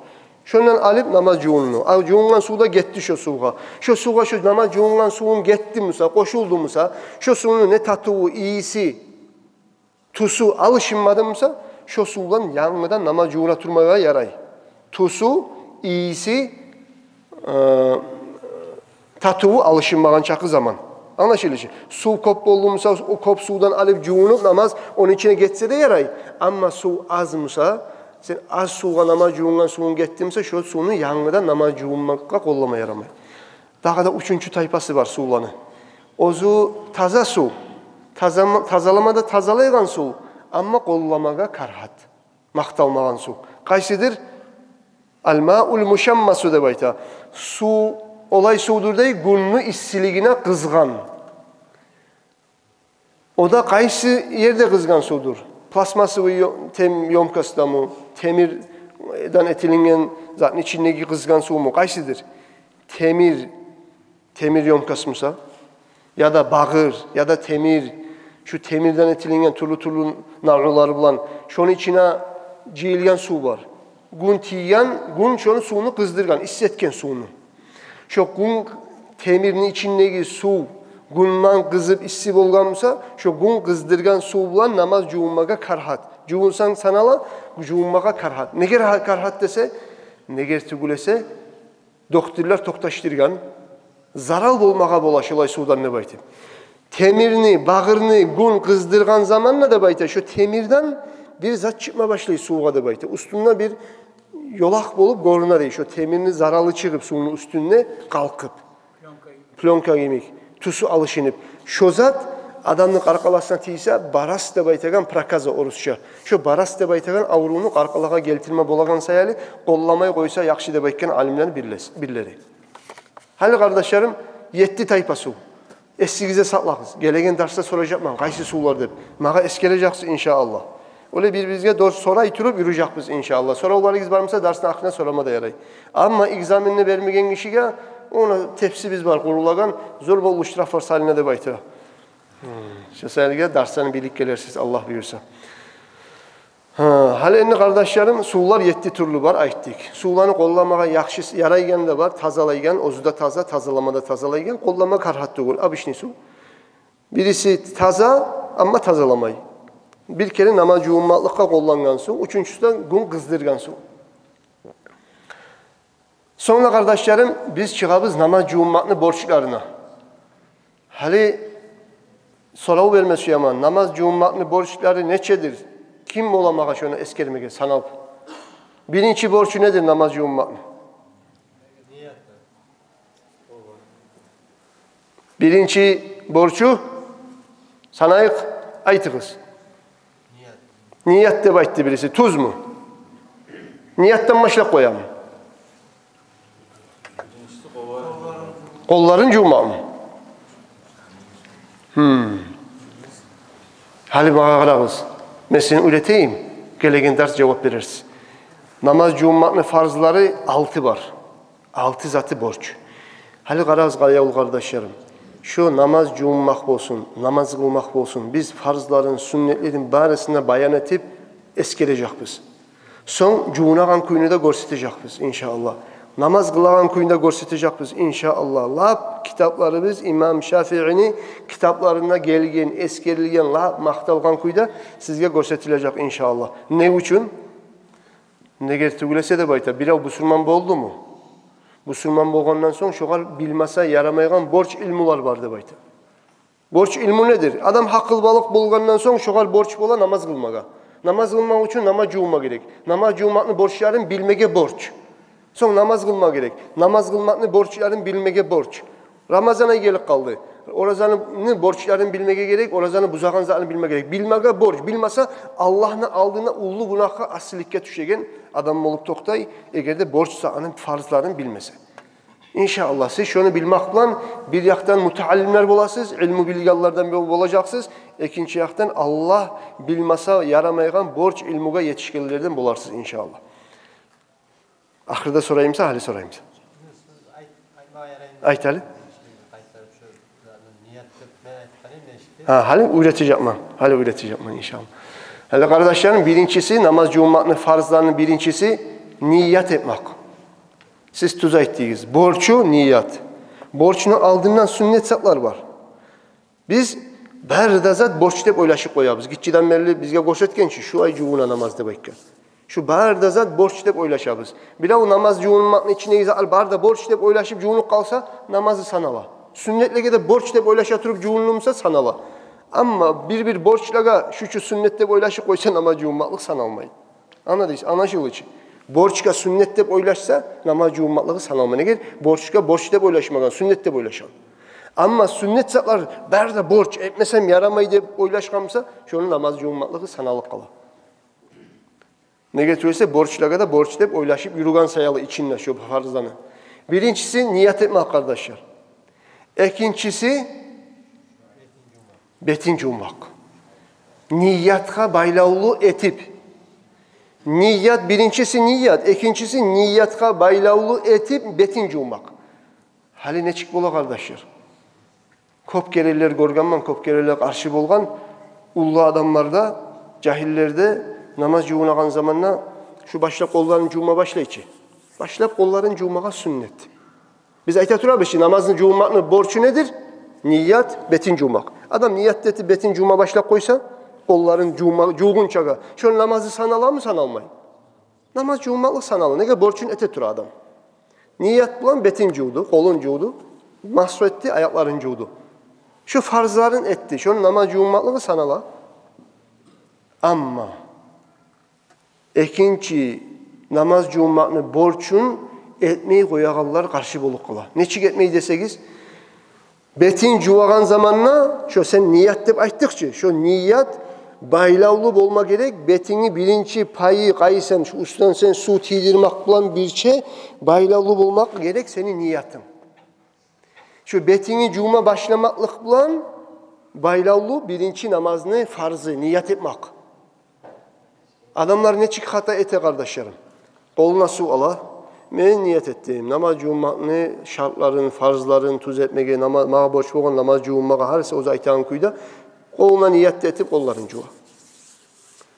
Шондан алып намаз жувунду. А жувунгъан сув да гетди шо сувгъа. Шо сувгъа шо намаз жувунгъан сувунг гетди буса, къошулду буса, шо сувну не татыву, ийиси, тюсю алышынмады буса, шо сув булан янгыдан намаз жувуна турмагъа ярай. Тюсю, ийиси, э, татыву алышынмагъан чакъы заман. Англашылышмы? Сув кёп болду буса, о кёп сувдан алып жувунуп намаз ону ичине гетсе де ярай. Амма сув аз буса, сен аз сувгъа намаз жувунгъан сувунг гетди буса, шо сувну янгыдан намаз жувунмакъгъа къоллама ярамай. Дагъы да уьчюнчю тайпасы бар сувланы. Оьзю таза сув. Таза-, тазалама да тазалайгъан сув, амма къолламагъа карагьат. Макъталмагъан сув. Къайсыдыр? Ал-маул мушаммасу деп айта. Сув, олай сувдур дей, гюнню иссилигине къызгъан. О да къайсы ерде къызгъан сувдур? Пластмассовый ё-, тем-, ёмкостдамы, темирден этилинген затны ичиндеги къызгъан сувму? Къайсыдыр? Темир, темир ёмкость буса, яда багъыр, яда темир, шу темирден этилинген тюрлю-тюрлю навъулары булан, шону ичине жыйылгъан сув бар. Гюн тийген, гюн шону сувну къыздыргъан, исси этген сувну. Шо гюн, темирни ичиндеги сув гюнден къызып исси болгъан буса, шо гюн къыздыргъан сув булан намаз жувунмагъа карагьат. Жувунсанг санала, жувунмагъа карагьат. Негер ха-, карагьат десе, негер тюгюл эсе, докторлар токъташдыргъан, зарал болмагъа бола шолай сувдан деп айтып. Темирни, багъырны гюн къыздыргъан заманда деп айта, шо темирден бир зат чыкъма башлай сувгъа деп айта. Уьстюнде бир ёлакъ болуп гёрюне дей, шо темирни заралы чыгъып сувну уьстюнде къалкъып. Плёнка йимик. Тюсю алышынып. Шо зат Адамны къаркъарасына тийсе, барас деп айтагъан проказа орусча. Шо барас деп айтагъан аврувну къаркъарагъа гелтирме болагъан саялы, къолламай къойса яхшы деп айтгъан алимлени бирлес-, бирлери. Гьали, къардашларым, етти тайпа сув. Эсигизде сакълагъыз. Гелеген дарсда соражакъман, къайсы сувлар деп. Магъа эсгережексиз, иншааллагь. Олай бир-биригизге дорс сорай туруп юрюжекбиз, иншааллагь. Соравларыгъыз бар буса, дарсны ахырына сорама да ярай. Амма экзаменни бермеген гишиге, огъар тепсибиз бар къурулагъан, зор болуп штрафлар салына деп айта. Шо саялы дарсланы билип гелерсиз, Аллагь буюрса. Гьа, гьали энни, къардашларым, сувлар етти тюрлю бар, айтдыкъ. Сувланы къолламагъа яхшы ярайгъан да бар, тазалайгъан, оьзю де таза, тазалама да тазалайгъан, къоллама карагьат тюгюл, обычный сув. Бириси таза, амма тазаламай. Бир керен намаз жувунмакълыкъгъа къоллангъан сув, уьчюнчюсю де гюн къыздыргъан сув. Сонг да, къардашларым, биз чыгъабыз намаз жувунмакъны борчларына. Гьали сорав берме сюемен, намаз жувунмакъны борчлары нечедир? Ким бола магъа шону эсгермеге, санап? Биринчи борчу недир намаз жувунмакъны? Биринчи борчу, санайыкъ, айтыгъыз. Ният деп айтды бириси, тюзмю? Ниятдан башлап къоямы? Къолларын жувмакъмы? Гьм. Гьали магъа къарагъыз. Мен сизин уьйретейим. Гелеген дарс жавап берерсиз. Намаз жувунмакъны фарзлары алты бар. Алты заты борч. Гьали къарагъыз, аявлу къардашларым. Шо намаз жувунмакъ болсун, намаз къылмакъ болсун, биз фарзларын, сюннетлерин барысын да баян этип эсгережекбиз. Сонг жувунагъан кюйню де гёрсетежекбиз, иншааллагь. Намаз къылагъан кюйню де гёрсетежекбиз, иншааллагь. Лап китапларыбыз, имам Шафиини китапларында гелген, эсгерилген, лап макъталгъан кюйде сизге гёрсетилежек, иншааллагь. Не учун? Неге тюгюл эсе деп айта, бирев бусурман болдуму? Бусурман болгъандан сонг шогъар билмесе ярамайгъан борч илмулар бар деп айта. Борч илму недир? Адам гьакъылбалыкъ болгъандан сонг шогъар борч бола намаз къылмагъа. Намаз къылмакъ учун намаз жувма герек. Намаз жувмакъны борчларын билмеге борч. Сонг намаз къылма герек. Намаз къылмакъны борчларын билмеге борч. Рамазан ай гелип къалды. Оразаны борчларын билмеге герек, оразаны бузагъан затны билме герек. Билмеге борч. Билмесе, Аллагьны алдына уллу гюнагьгъа, асиликге тюшеген адам болуп токътай, эгер де борч затны, фарзларын билмесе. Иншааллагь, сиз шону билмек булан бир якъдан мутааллимлер боласыз, илму билгенлерден бол-, болажакъсыз, экинчи якъдан Аллагь билмесе ярамайгъан борч илмугъа етишгенлерден боларсыз, иншааллагь. Ахырда сораймысан, гьали сораймысан? Айт, айтмагъа яраймы? Айт гьали. Къайтарып шо затны ният деп мен айтгъаным эшитди. Гьа, гьали уьйретежекмен. Гьали уьйретежекмен, иншааллагь. Гьали, къардашларым, биринчиси, намаз жувунмакъны фарзларыны биринчиси ният этмек. Сиз тюз айтдыгъыз. Борчу ният. Борчну алдындан сюннет затлар бар. Биз бары да зат борч деп ойлашып къоябыз. Гиччиден берли бизге гёрсетген чи, шу ай жувуна намаз деп айтгъан. Шу бары да зат борч деп ойлашабыз. Бирев намаз жувунмакъны ичиндеги затлар бары да борч деп ойлашып жувунуп къалса, намазы санала. Сюннетлеге де борч деп ойлаша туруп жувундумса, санала. Амма бир-бир борчлагъа шу чу сюннет деп ойлашып къойса, намаз жувунмакълыкъ саналмай. Ана дейсиз, ана шулай чы. Борчгъа сюннет деп ойлашса, намаз жувунмакълыгъы саналмай. Эгер борчгъа борч деп ойлашмагъан, сюннет деп ойлашгъан. Амма сюннет затлар бары да борч, этмесем ярамай деп ойлашгъан буса, шону намаз жувунмакълыгъы саналып къала. Неге тюгюл эсе, борчлагъа да борч деп ойлашып юрюген саялы ичинде шо фарзланы. Биринчиси ният этмек, къардашлар. Экинчиси бетин жувмакъ. Ниятгъа байлавлу этип. Ният, биринчиси ният, экинчиси ниятгъа байлавлу этип бетин жувмакъ. Гьали нечик бола, къардашлар? Кёп керенлер гёргенмен, кёп керенлер къаршы болгъан. Уллу адамлар да, жагьиллер де намаз жувунагъан заманда шу башлап къолларын жувма башлай чы. Башлап къолларын жувмагъа сюннет. Биз айта турабыз чы, намазны жувунмакъны борчу недир? Ният, бетин жувмакъ. Адам ният этип бетин жувма башлап къойса, къолларын жувма, жувгъунчагъа, шону намазы саналамы, саналмай? Намаз жувунмакълыкъ санала. Неге, борчун эте тура адам. Ният булан бетин жувду, къолун жувду, масгь этди, аякъларын жувду. Шу фарзларын этди, шону намаз жувунмакълыгъы санала. Амма экинчи намаз жувунмакъны борчун этмей къоягъанлар къаршы болуп къала. Нечик этмей десегиз, Бетин жувагъан заманда, шо сен ният деп айтдыкъ чы, шо ният байлавлу болма герек. Бетинги биринчи пайы къайсы, шо уьстден сен сув тийдирмек булан бирче байлавлу болмакъ герек сени ниятынг. Шо бетинги жувма башламакълыкъ булан байлавлу биринчи намазны фарзы, ният этмек. Адамлар нечик хата эте, къардашларым? Къолуна сув ала, мен ният этдим намаз жувунмакъны шартларын, фарзларын тюзетмеге, нама-, магъа борч болгъан намаз жувунмагъа, гьар сен оьзю айтагъан кюйде, къолуна ният да этип, къолларын жува.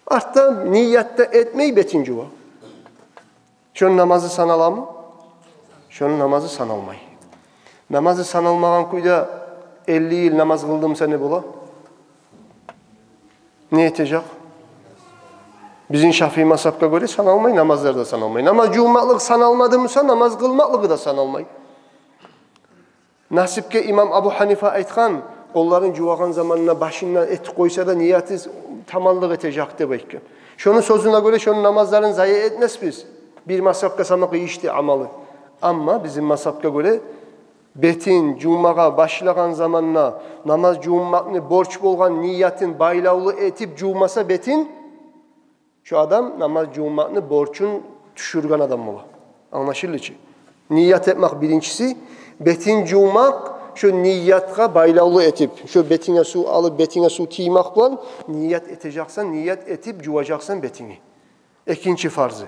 Артда ният да этмей, бетин жува. Шону намазы саналамы? Шону намазы саналмай. Намазы саналмагъан кюйде элли йыл намаз къылды буса, не бола? Не этежек? Бизин Шафии мазгьапгъа гёре саналмай, намазлар да саналмай. Намаз жувунмакълыкъ саналмады буса, намаз къылмакълыгъы да саналмай. Насипге имам Абу Гьанифа айтгъан, къолларын жувагъан заманда башындан этип къойса да, нияты таманлыкъ этежек деп айтгъан. Шону сёзюне гёре, шону намазларын зая этмесбиз. Бир мазгьапгъа сама къыйышды амалы. Амма бизин мазгьапгъа гёре, бетин жувмагъа башлагъан заманда намаз жувунмакъны борч болгъан ниятын байлавлу этип жувмаса бетин, шо адам намаз жувунмакъны борчун тюшюрген адам бола. Англашылды чы? Ният этмек биринчиси, бетин жувмакъ, шо ниятгъа байлавлу этип, шо бетинге сув алып, бетинге сув тиймек булан ният этежексен, ният этип жуважакъсан бетинги. Экинчи фарзы.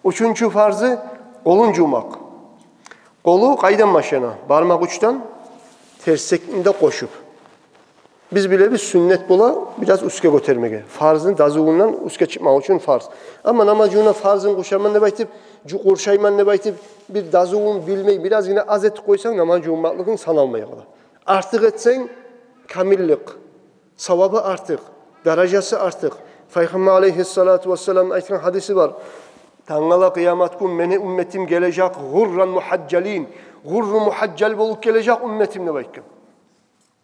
Уьчюнчю фарзы — къолун жувмакъ. Къолу къайдан башлана? Бармакъ учдан, терсекни де къошуп. Биз билебиз, сюннет бола бираз уьстге гётермеге, фарзны дазувундан уьстге чыкъмакъ учун фарз. Амма намаз жувунда фарзын къуршайман деп айтып, жу-, къуршайман деп айтып, бир дазувун билмей, биразгъына аз этип къойсанг, намаз жувунмакълыгъынг саналмай къала. Артыкъ этсенг, камиллик, савабы артыкъ, даражасы артыкъ. Пайхаммар алейгьиссалату вассалам айтгъан гьадиси бар: «Тангала къыямат гюн мени умметим гележек гъурран мугьажжалин, гъурру мугьажжал болуп гележек умметим», — деп айтгъан.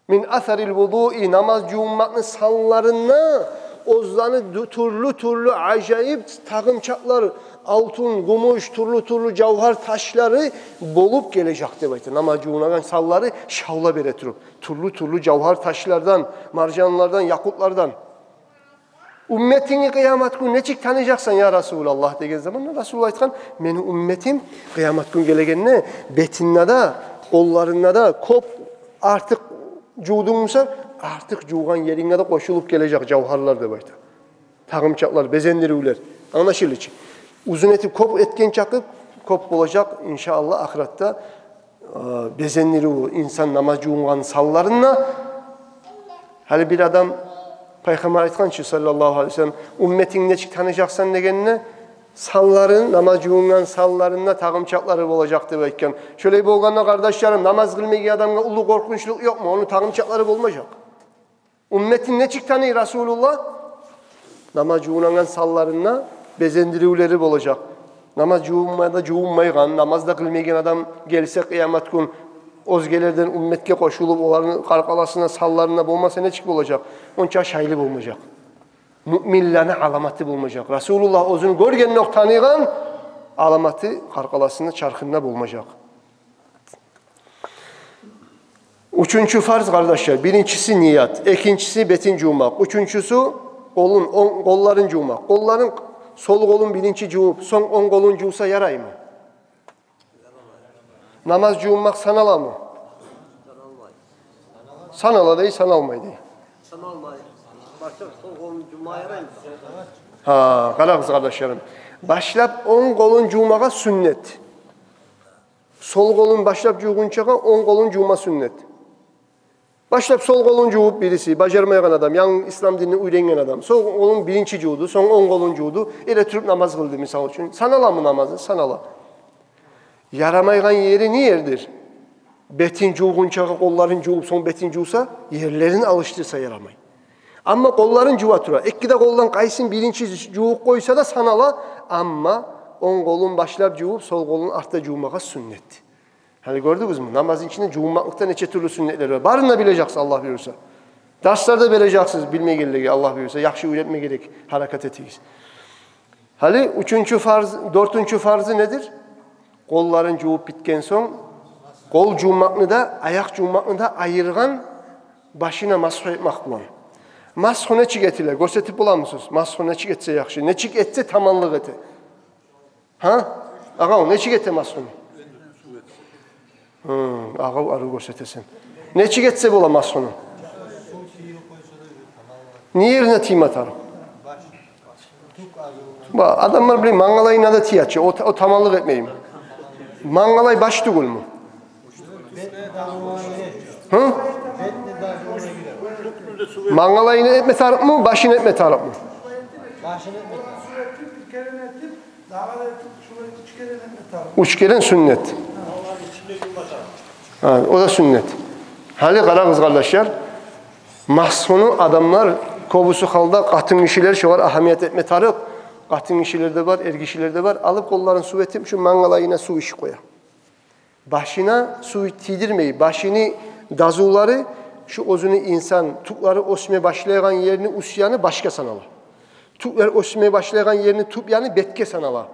«Мин асарил вудуи», намаз жувунмакъны санларында оьзлени ду-, тюрлю-тюрлю ажайып тагъымчакълар, алтын, гюмюш, тюрлю-тюрлю жавгьар ташлары болуп гележек деп айта. Намаз жувунагъан санлары шавла бере туруп, тюрлю-тюрлю жавгьар ташлардан, маржанлардан, якъутлардан. «Умметингни къыямат гюн нечик таныжакъсан, я Расулаллагь?» — деген заманда Расулуллагь айтгъан: «Мени умметим къыямат гюн гелегенде бетинде де, къолларында да кёп артыкъ жувдунг буса, артыкъ жувгъан еринге де къошулуп гележек жавгьарлар», — деп айта. Тагъымчакълар, безендиривлер. Англашылды чы? Узун этип кёп этген чакъы кёп болажакъ, иншааллагь, ахыратда, э, безендирив инсан намаз жувунгъан санларында. Гьали бир адам, Пайхаммар айтгъан чы, саллаллагьу алейгьи ва саллам, «Умметингни нечик таныжакъсан?» дегенде, санларын, намаз жувунгъан санларында тагъымчакълары болажакъ деп айтгъан. Шолай болгъанда, къардашларым, намаз къылмайгъан адамгъа уллу къоркъунчлукъ ёкъму? Ону тагъымчакълары болмажакъ. Умметин нечик таный Расулуллагь? Намаз жувунагъан санларында безендиривлери болажакъ. Намаз жувунма да жувунмайгъан, намаз да къылмайгъан адам гелсе къыямат гюн, оьзгелерден умметге къошулуп, оланы къаркъарасына, санларына болмаса, нечик болажакъ? Онча шайлы болмажакъ. Муъминлени аламаты болмажакъ. Расулуллагь оьзюн гёргенде окъ таныйгъан аламаты къаркъарасында, чархында болмажакъ. Уьчюнчю фарз, къардашлар, биринчиси ният, экинчиси бетин жувмакъ, уьчюнчюсю къолун, онг, къолларын жувмакъ. Къолларын, сол къолун биринчи жувуп, сонг онг къолун жувса яраймы? Намаз жувунмакъ саналамы? Санала дей, саналмай дей. Саналмай. Башлап сол къолун жувма яраймы? Гьа, къарагъыз, къардашларым. Башлап онг къолун жувмагъа сюннет. Сол къолун башлап жувгъунчагъа онг къолун жувма сюннет. Башлап сол къолун жувуп бириси, бажармайгъан адам, янгы ислам динни уьйренген адам, сол къолун биринчи жувду, сонг онг къолун жувду, эре туруп намаз къылды, мисал учун. Саналамы намазы? Санала. Ярамайгъан ери не ердир? Бетин жувгъунчагъа къолларын жувуп, сонг бетин жувса, ерлерин алышдырса ярамай. Амма къолларын жува тура. Эки де къолдан къайсын биринчи жувуп къойса да санала, амма онг къолун башлап жувуп, сол къолун артда жувмагъа сюннет. Гьали гёрдюгюзмю? Намазны ичинде жувунмакълыкъда нече тюрлю сюннетлер бар. Барын да билежексиз, Аллагь буюрса. Дарслар да бережексиз билмегенлеге, Аллагь буюрса. Яхшы уьйретме герек, гьаракат этигиз. Гьали уьчюнчю фарз, дёртюнчю фарзы недир? Къолларын жувуп битген сонг, Къол жувмакъны да, аякъ жувмакъны да айыргъан башына масгьу этмек булан. Масгьу нечик этиле? Гёрсетип боламысыз? Масгьу нечик этсе яхшы? Нечик этсе таманлыкъ эте? Гьа? Агъав, нечик эте масгьуну? Гьы, агъав, арив гёрсетесен. Нечик этсе бола масгьуну? Не ерине тийме тарыкъ? Ба, адамлар биле мангалайына да тие чи. О, о таманлыкъ этмейми? Мангалай баш тюгюлмю? Гьы? Мангалайына этме тарыкъмы, башына этме тарыкъмы? Уьч керен сюннет. Гьа, о да сюннет. Гьали къарагъыз, къардашлар, масгьуну адамлар кёбюсю гьалда, къатын гишилер шогъар агьамият этме тарыкъ. Къатын гишилер де бар, эр гишилер де бар. Алып къолларын сув этип, шу мангалайына сув ишип къоя. Башына сув тийдирмей, башыны дазулары, шу оьзюню инсан тюклери оьсме башлайгъан ерни уьст яны башгъа санала. Тюклер оьсме башлайгъан ерни тюп яны бетге санала.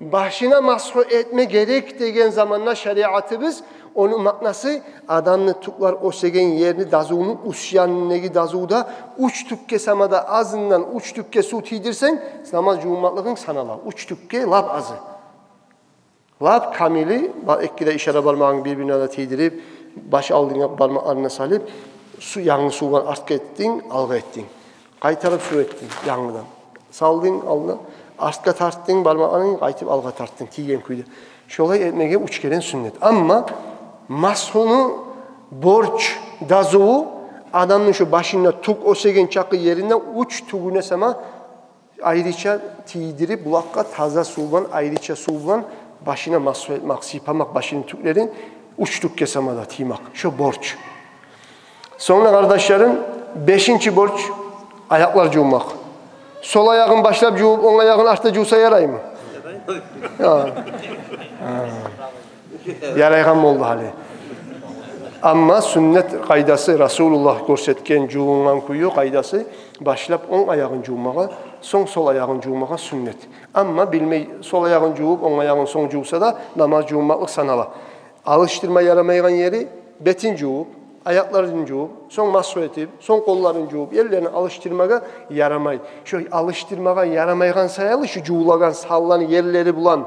Башына масгьу этме герек деген заманда шариатыбыз, ону маънасы, адамны тюклер оьсеген ерни, дазувну уьст янындагъы дазувда уьч тюкге сама да, азындан уьч тюкге сув тийдирсенг, намаз жувунмакълыгъынг санала. Уьч тюкге лап азы. Лап камили, ба-, эки де ишара бармагъынг бир-бирине де тийдирип, баш алдынгъа бармакъларына салып, су-, янгы сув булан артгъа этдинг, алгъа этдинг. Къайтарып сув этдинг янгыдан. Салдынг алдына, артгъа тартдынг бармакъларынг, къайтып алгъа тартдынг тийген кюйде. Шолай этмеге уьч керен сюннет. Амма масгьуну борч, дазуву, адамны шу башында тюк оьсеген чакъы еринде уьч тюгюне сама айрыча тийдирип, булакъгъа таза сув булан, айрыча сув булан башына масгьу этмек, сыйпамакъ башыны тюклерин уьч тюкге сама да тиймек. Шо борч. Сонг да, къардашларым, бешинчи борч — аякълар жувмакъ. Сол аягъын башлап жувуп, онг аягъын артда жувса яраймы? Я. Гьа. Ярайгъан болду гьали. Амма сюннет къайдасы, Расулуллагь гёрсетген жувунгъан кюю, къайдасы, башлап онг аягъын жувмагъа, сонг сол аягъын жувмагъа сюннет. Амма билмей, сол аягъын жувуп, онг аягъын сонг жувса да, намаз жувунмакълыкъ санала. Алышдырма ярамайгъан ери: бетин жувуп, аякъларын жувуп, сонг масгьу этип, сонг къолларын жувуп, ерлерин алышдырмагъа ярамай. Шо алышдырмагъа ярамайгъан саялы, шу жувулагъан санланы ерлери булан,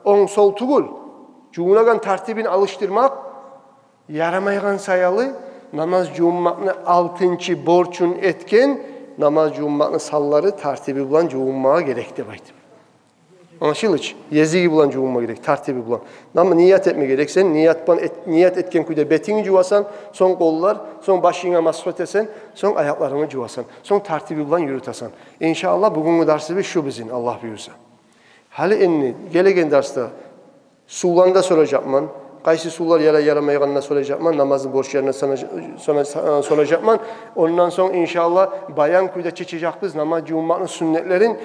онг-сол тюгюл, жувунагъан тартибин алышдырмакъ ярамайгъан саялы, намаз жувунмакъны алтынчы борчун этген, намаз жувунмакъны санлары, тартиби булан жувунмагъа герек деп айтып. Англашылды чы? Езиги булан жувунма герек, тартиби булан. Амма ният этме герек сен, ният булан эт-, ният этген кюйде бетингни жувасан, сонг къоллар, сонг башынга масгьу этесен, сонг аякъларынгны жувасан, сонг тартиби булан юрютесен. Иншааллагь, бугюнгю дарсыбыз шу бизин, Аллагь буюрса. Гьали энни гелеген дарсда сувланы да соражакъман. Къайсы сувлар ярай, ярамайгъанын да соражакъман. Намазны борчларын да сана-, сана-, са-, соражакъман. Ондан сонг, иншааллагь, баян кюйде чечежекбиз намаз жувунмакъны сюннетлерин.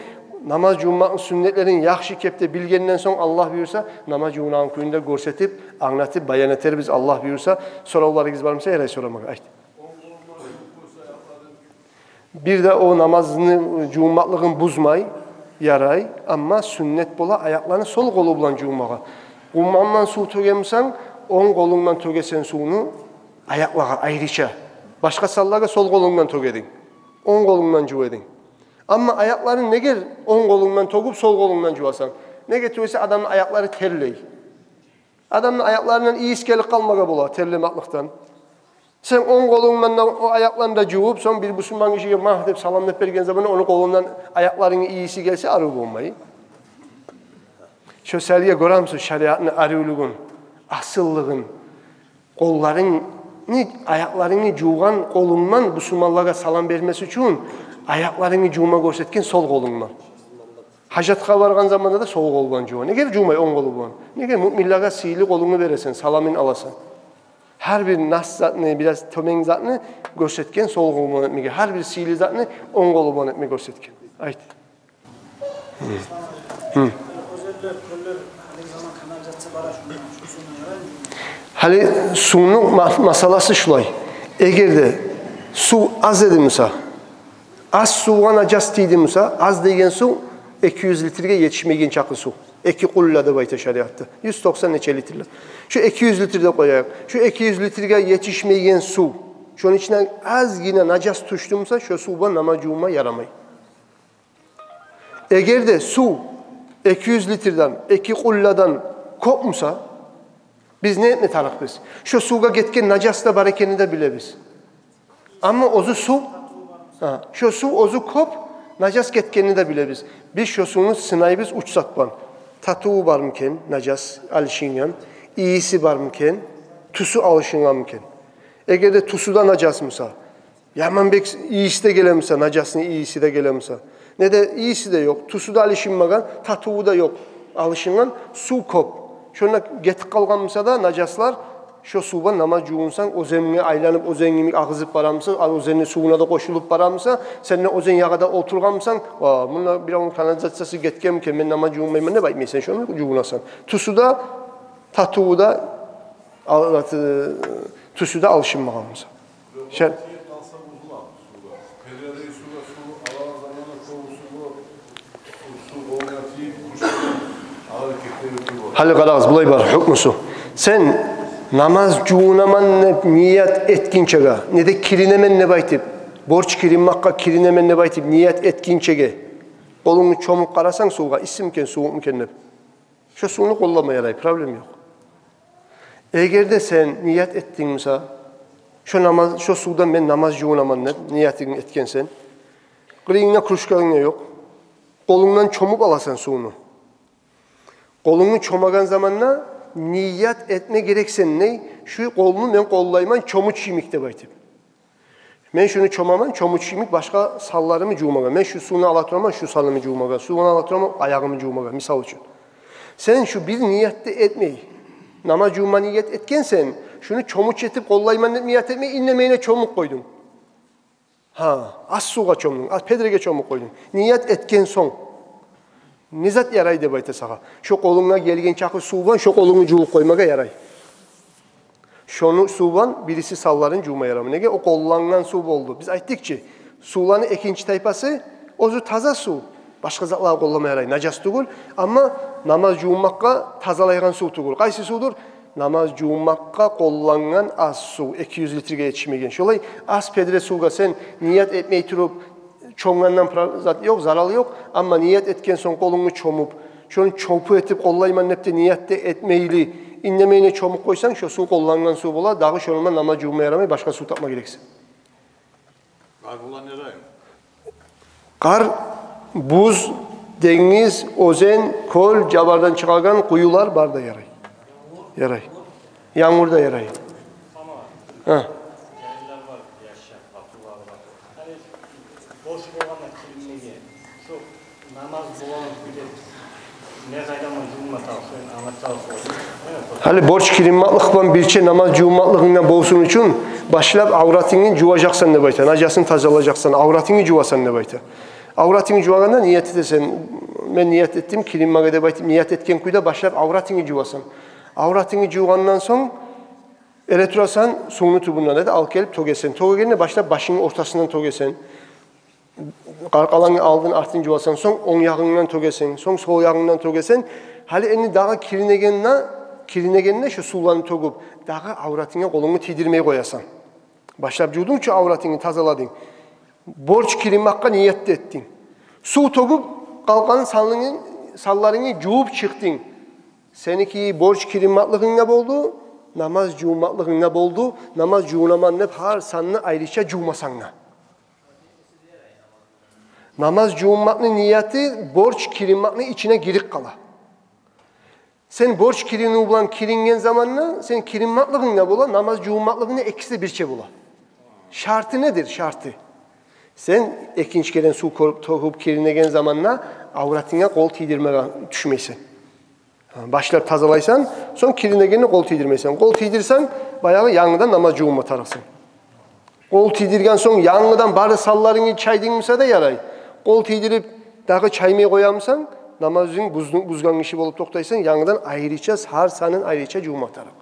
Намаз жувунмакъны сюннетлерин яхшы кепде билгенден сонг, Аллагь буюрса, намаз жувунагъан кюйню де гёрсетип, англатып, баян этербиз, Аллагь буюрса. Соравларыгъыз бармыса, ярай сорамагъа, айт. Бир де о намазны жувунмакълыгъын бузмай, ярай, амма сюннет бола аякъланы сол къолу булан жувунмагъа. Къуммандан сув тёгемисен, онг къолунгдан тёгесен сувну аякълагъа айрыча. Башгъа санлагъа сол къолунгдан тёгединг, онг къолунгдан жувединг. Амма аякъларын неге онг къолунгдан тёгюп, сол къолунгдан жувасан? Неге тюгюл эсе, адамны аякълары терлей. Адамны аякъларындан ийис гелип къалмагъа бола терлемекликден. Сен онг къолунгдан да о аякъланы да жувуп, сонг бир бусурман гишиге магь деп салам деп берген заманда, ону къолундан аякъларынгны ийиси гелсе, арив болмай. Шо саялы, гёремисиз шариатны аривлюгюн, асыллыгъын? Къолларынгны, аякъларынгны жувгъан къолунгдан бусурманлагъа салам бермес учун аякъларынгны жувма гёрсетген сол къолунгдан. Гьажатгъа баргъан заманда да сол къол булан жувгъан. Неге жувмай онг къолу булан? Неге муъминлеге сыйлы къолунгну бересен, саламын аласан? Гьар бир нас затны, бираз тёбен затны гёрсетген сол къол булан этмеге, гьар бир сыйлы затны онг къол булан этмеге гёрсетген. Айт. Гьы. Гьали сувну ма-, масъаласы шулай. Эгер де сув аз эди буса, аз сувгъа нажас тийди буса, аз деген сув эки юз литрге етишмейген чакъы сув. Эки къулла деп айта шариатда. Юз токъсан нече литрлер. Шо эки юз литрде къояйыкъ. Шо эки юз литрге етишмейген сув. Шону ичине азгъына нажас тюшдю буса, шо сув булан намаз жувма ярамай. Эгер де сув эки юз литрден, эки къулладан кёп буса, биз не этме тарыкъбыз? Шо сувгъа гетген нажас да бар экенни де билебиз. Амма оьзю сув, гьа, шо сув оьзю кёп, нажас гетгенни де билебиз. Биз шо сувну сынайбыз уьч зат булан. Татыву бармы экен, нажас алышынгъан, ийиси бармы экен, тюсю алышынгъанмы экен? Эгер де тюсю де нажас буса, яман бек ийиси де геле буса, нажасны ийиси де геле буса, не де ийиси де ёкъ, тюсю де алышынмагъан, татыву да ёкъ, алышынгъан, сув кёп. Шонда гетип къалгъан буса да нажаслар, шо сув булан намаз жувунсанг, оьзенге айланып, оьзен йимик агъызып бара буса, ал оьзенни сувуна да къошулуп бара буса, сен де оьзен ягъада олтургъан бусанг, «Ва, мунда биревню канализациясы гетгенми экен, мен намаз жувунмайман» деп айтмай, сен шону жувунасан. Тюсю де, татыву да, ал-, аты, тюсю де алышынмагъан буса. Шер- Гьали къарагъыз, булай бар гьукмусу. Сен намаз жувунаман деп ният этгинчеге, не де киринемен деп айтып, борч киринмакъгъа киринемен деп айтып ният этгинчеге, къолунгну чомуп къарасанг сувгъа, иссими экен, сувукъму экен деп, шо сувну къоллама ярай, проблема ёкъ. Эгер де сен ният этдинг буса, шо намаз, шо сувдан мен намаз жувунаман деп ниятынгны этгенсен, къырыйынгда кружканг да ёкъ, къолунгдан чомуп аласан сувну. Къолунгну чомагъан заманда ният этме герексен, ней, шу къолумну мен къоллайман чомуч йимик деп айтып. Мен шуну чомаман чомуч йимик башгъа санларымны жувмагъа. Мен шу сувну ала тураман шу санымны жувмагъа, сувну ала тураман аягъымны жувмагъа, мисал учун. Сен шу бир ниятны этмей, намаз жувма ният этгенсен, шуну чомуч этип къоллайман деп ният этмей, иннемейине чомуп къойдунг. Гьа, аз сувгъа чомдунг, аз педреге чомуп къойдунг. Ният этген сонг, не зат ярай деп айта сагъа? Шо къолунга гелген чакъы сув булан шо къолунгну жувуп къоймагъа ярай. Шону сув булан бириси санларын жувма ярамай. Неге? О къоллангъан сув болду. Биз айтдыкъ чы, сувланы экинчи тайпасы, оьзю таза сув. Башгъа затлагъа къоллама ярай, нажас тюгюл. Амма намаз жувунмакъгъа тазалайгъан сув тюгюл. Къайсы сувдур? Намаз жувунмакъгъа къоллангъан аз сув, эки юз литрге етишмеген. Шолай аз педре сувгъа сен ният этмей туруп, чомгъандан пра-, зат ёкъ, зарал ёкъ. Амма ният этген сонг къолунгну чомуп, шону чомуп этип къоллайман деп де ният да этмейли, иннемейине чомуп къойсанг, шо сув къоллангъан сув бола, дагъы шону булан намаз жувма ярамай, башгъа сув тапма герексен. Къар булан яраймы? Къар, буз, денгиз, оьзен, кёл, жабардан чыгъагъан къуюлар бар да ярай. Ярай. Янгур да ярай. Гьа. Яйлар бар, яшап, батулар бар. Гьали борч болгъанда киринмеге, шо намаз болгъан кюйде не къайда булан жувунма тарыкъ, шону англатсагъыз. Гьали борч киринмакълыкъ булан бирче намаз жувунмакълыгъынг да болсун учун, башлап авратынгны жуважакъсан деп айта, нажасын тазалажакъсан, авратынгны жувасан деп айта. Авратынгны жувагъанда ният этесен, мен ният этдим киринмеге деп айтып, ният этген кюйде башлап авратынгны жувасан. Авратынгны жувгъандан сонг, эретурасан сувну тюбюнден, деди, алып гелип тёгесен. Тёгегенде башлап башынгны ортасындан тёгесен. Къаркъарангны алдын, артын жувасан, сонг онг ягъынгдан тёгесен, сонг сол ягъынгдан тёгесен. Гьали энни дагъы киринегенде, киринегенде шо сувланы тёгюп, дагъы авратынга къолунгну тийдирмей къоясан. Башлап жувдунг чу, авратынгны тазаладынг. Борч киринмакъгъа ният да этдинг. Сув тёгюп, къалгъан санларынгны, санларынгны жувуп чыкъдынг. Сеники борч киринмакълыгъынг да болду, намаз жувунмакълыгъынг да болду, намаз жувунаман деп гьар санны айрыча жувмасанг да. Намаз жувунмакъны нияты борч киринмакъны ичине гирип къала. Сен борч киринив булан киринген заманда сен киринмакълыгъынг да бола, намаз жувунмакълыгъынг да, экиси де бирче бола. Шарты недир? Шарты. Сен экинчи керен сув кёрюп, тёгюп киринеген заманда авратынга къол тийдирмеге тюшмейсен. Гьа, башлап тазалайсан, сонг киринегенде къол тийдирмейсен. Къол тийдирсенг, баягъы янгыдан намаз жувунма тарыкъсан. Къол тийдирген сонг, янгыдан бары санларынгны чайдынг буса да ярай. Къол тийдирип, дагъы чаймай къоямысан, намазынг бузду-, бузгъан гиши болуп токътайсан, янгыдан айрыча, гьар санын айрыча жувма тарыкъ.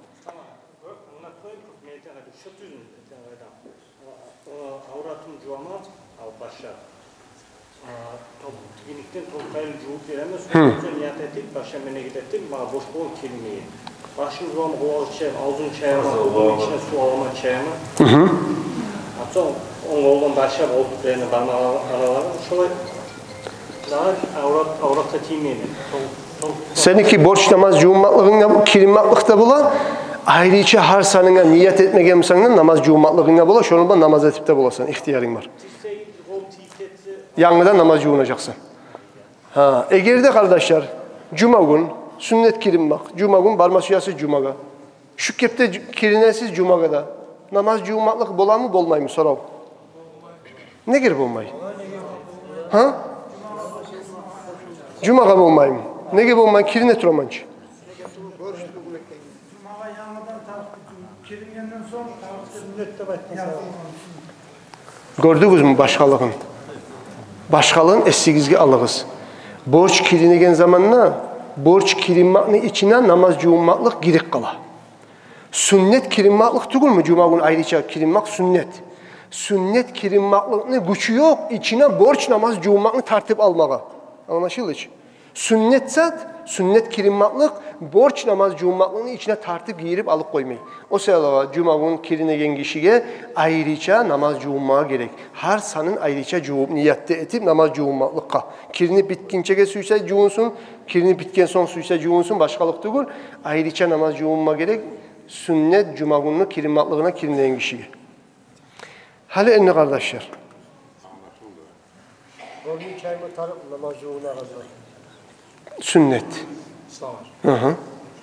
Авратым жуваман, ал башлап. Тюбюнден тюбюне жувуп беремен, сонг ният этип, башын мен эгет этип, магъа борч болгъан киринмеге. Башын жуваман, къулакъны чаяйман, авзун чаяйман, къулакъны ичине сув аламан, чаяйман. Сонг онг къолдан башлап, олтуруп беремен бармакъ араларын, шолай. Дагъы аврат, авратгъа тиймеймен. Сонг, сонг... Сеники борч намаз жувунмакълыгъынга, киринмакълыкъда бола, айрыча гьар санынга ният этмеген бусанг да намаз жувунмакълыгъынга бола, шону булан намаз этип де боласан, ихтиярынг бар. Янгыдан намаз жувунажакъсан. Гьа, эгер де, къардашлар, жума гюн сюннет киринмакъ, жума гюн барма сюесиз жумагъа. Шу кепде жу-, киринесиз жумагъа да. Намаз жувунмакълыкъ боламы, болмаймы, сорав. Неге болмай? Гьа? Жумагъа болмаймы? Неге болмай? Кирине тураман чы. Жумагъа янгыдан тартып, кирингенден сонг тартып, сюннет деп айтгъан саялы. Гёрдюгюзмю башгъалыгъын? Башгъалыгъын эсигизге алыгъыз. Борч киринеген заманда, борч киринмакъны ичине намаз жувунмакълыкъ гирип къала. Сюннет киринмакълыкъ тюгюлмю жума гюн айрыча киринмакъ сюннет? Сюннет киринмакълыкъны гючю ёкъ ичине борч намаз жувунмакъны тартып алмагъа. Англашылдычы? Сюннет зат, сюннет киринмакълыкъ борч намаз жувунмакълыкъны ичине тартып, гийирип алып къоймай. О саялы жума гюн киринеген гишиге айрыча намаз жувунмагъа герек. Гьар санын айрыча жувуп, ният да этип намаз жувунмакълыкъгъа. Киринип битгинчеге сюйсе жувунсун, киринип битген сонг сюйсе жувунсун, башгъалыкъ тюгюл. Айрыча намаз жувунма герек сюннет жума гюнню киринмакълыгъына киринеген гишиге. Гьали энни, къардашлар. Борчну чаяйман тарыкъ намаз жувунагъанда. Сюннет. Ислам. Гьы-гьы.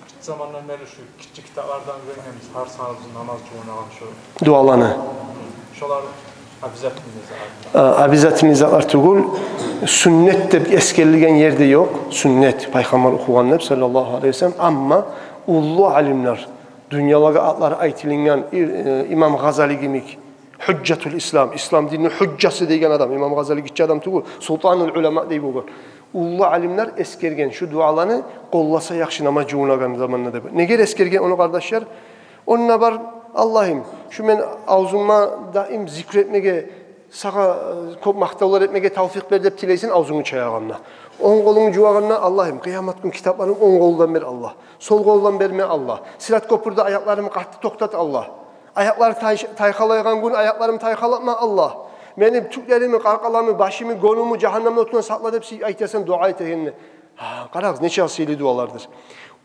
Гиччи замандан берли шу гиччи китаплардан уьйренгенбиз, гьар саныбызны намаз жувунагъан шу дуаланы. Шолар обязательный затлар. А, обязательный затлар тюгюл. Сюннет деп эсгерилген ерде ёкъ. Сюннет, пайхаммар охугъан деп, саллаллагьу алайгьи ва саллам. Амма уллу алимлер, дюньялагъа атлары айтылынгъан, и-, э, имам Гъазали йимик, Гьужжатул Ислам, ислам динни гьужжасы деген адам, имам Гъазали гиччи адам тюгюл, султанул улама дей болгъан. Уллу алимлер эсгерген, шу дуаланы къолласа яхшы намаз жувунагъан заманда деп. Неге эсгерген ону, къардашлар? Онда бар: «Аллагьым, шу мен авзума даим зикр этмеге, сагъа, э, кёп макътавлар этмеге тавфикъ бер», — деп тилейсен авзунгну чаягъанда. Онг къолунгну жувагъанда: «Аллагьым, къыямат гюн китапларым онг къолдан бер, Аллагь. Сол къолдан берме, Аллагь. Сират кёпюрде аякъларымны къатты токътат, Аллагь. Аякълар тай-, тайхалайгъан гюн аякъларымны тайхалатма, Аллагь. Мени тюклеримни, къаркъарамны, башымны, гёнюмню жагьаннамдан отундан сакъла», — деп сый-, айтасан, дуа этегенни. Гьа, къарагъыз, нече сыйлы дуалардыр.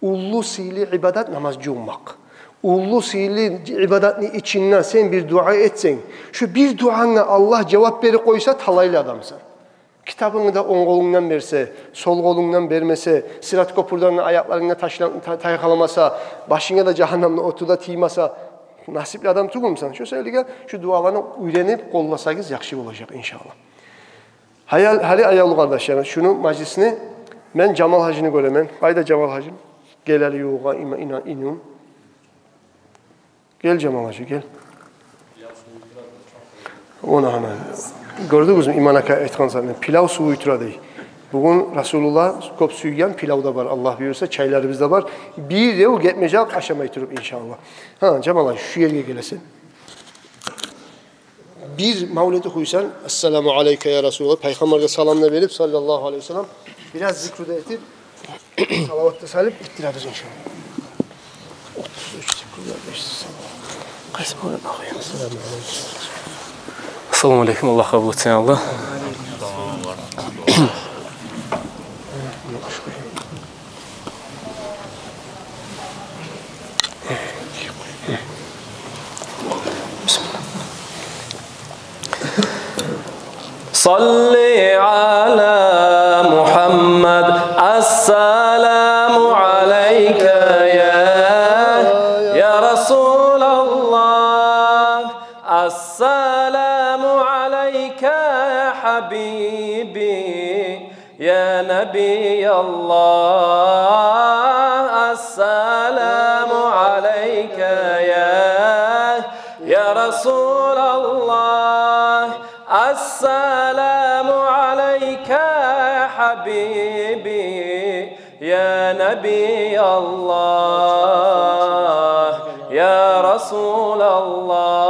Уллу сыйлы ибадат намаз жувунмакъ. Уллу сыйлы ибадатны ичинде сен бир дуа этсенг, шу бир дуанга Аллагь жавап берип къойса, талайлы адамсан. Китабынгны да онг къолунгдан берсе, сол къолунгдан бермесе, сират кёпюрден аякъларынга ташлан-, та-, тайхаламаса, башынга да жагьаннамны оту да тиймесе, насипли адам тюгюлмюсен? Шу саялы шу дуаланы уьйренип къолласагъыз, яхшы болажакъ, иншаллагь. Гьали, гьали, аявлу къардашларым, шуну, мажлисни, мен Жамал гьажини гёремен. Къайда Жамал гьажим? Гел гьали ювукъгъа, има-, ина-, иним. Гел, Жамал гьажи, гел. Она, ана. Гёрдюгюзмю, Иман ака айтгъан затны, пилав сувуй тура дей. Бугюн Расулуллагь кёп сюйген пилав да бар, Аллагь буюрса, чайларыбыз да бар. Бирев гетмежек ашамай туруп, иншаллагь. Гьа, Жамал гьажи, шу ерге гелесен. Бир мавлет охуйсан, «Ассаламу алайка, я Расулаллагь», пайхаммаргъа салам да берип, саллаллагьу алайгьи ва саллам, бираз зикру да этип, салават да салып битдиребиз, иншаллагь. Отуз уьч зикру да, беш салават. Къайсы мавлет охуйсан? Ассаламу алайкум. Ассаламу алайкум, Аллагь къабул этсин, Аллагь. صل على محمد. السلام عليك يا، يا رسول الله. السلام عليك يا حبيبي. يا نبي الله، السلام عليك يا، يا رسول الله، السلام عليك يا حبيبي، يا نبي الله، يا رسول الله.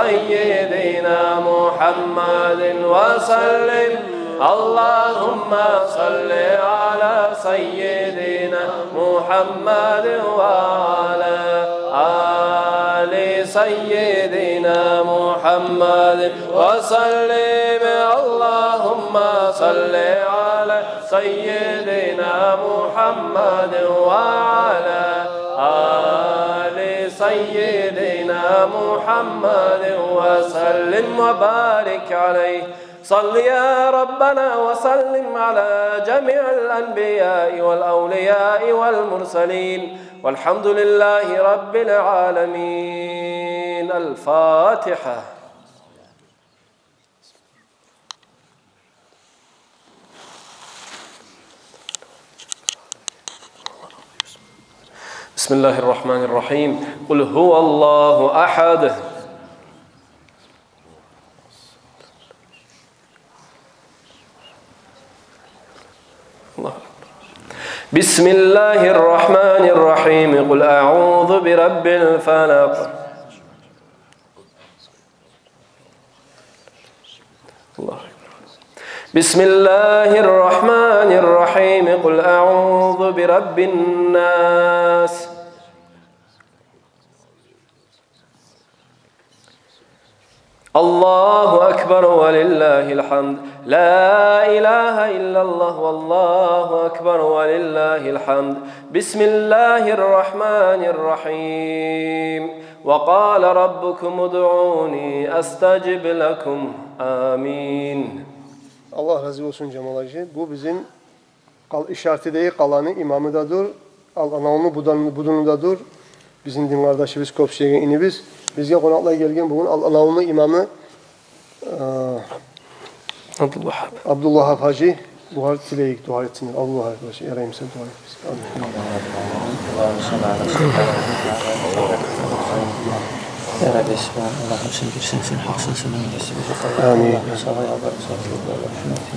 سيدنا محمد وسلم. اللهم صل على سيدنا محمد وعلى آل سيدنا محمد وسلم. اللهم صل على سيدنا محمد وعلى آل سيدنا محمد وسلم وبارك عليه. صل يا ربنا وسلم على جميع الأنبياء والأولياء والمرسلين، والحمد لله رب العالمين. الفاتحة. بسم الله الرحمن الرحيم. قل هو الله أحد. بسم الله الرحمن الرحيم. قل أعوذ برب الفلق. الله أكبر. بسم الله الرحمن الرحيم. قل أعوذ برب الناس. الله أكبر ولله الحمد. لا إله إلا الله والله أكبر ولله الحمد. بسم الله الرحمن الرحيم. وقال ربكم ادعوني أستجب لكم. آمين. Аллагь рази болсун, Жамал гьажи. Бу бизин къал-, Ишартидеги къаланы имамы да дюр, Аланавулну будан-, будуну да дюр. Бизин дин къардашыбыз, кёп сюеген инибиз. Бизге къонакълай гелген бугюн Аланавулну имамы, э, Абдулвагьаб. Абдулвагьаб гьажи. Бугъар тилейик, дуа этсин. Абдулвагьаб гьажи, яраймыса, дуа эт бизге. Амин. اللهم صل على سيدنا محمد وعلى آل سيدنا محمد. يا رب، سبحان الله، سن гечсенг, сен гьакъсан, сен оьнгесин. Амин. Аллагьым, сагъа ялбарып сатылып, Аллагь, шуну этип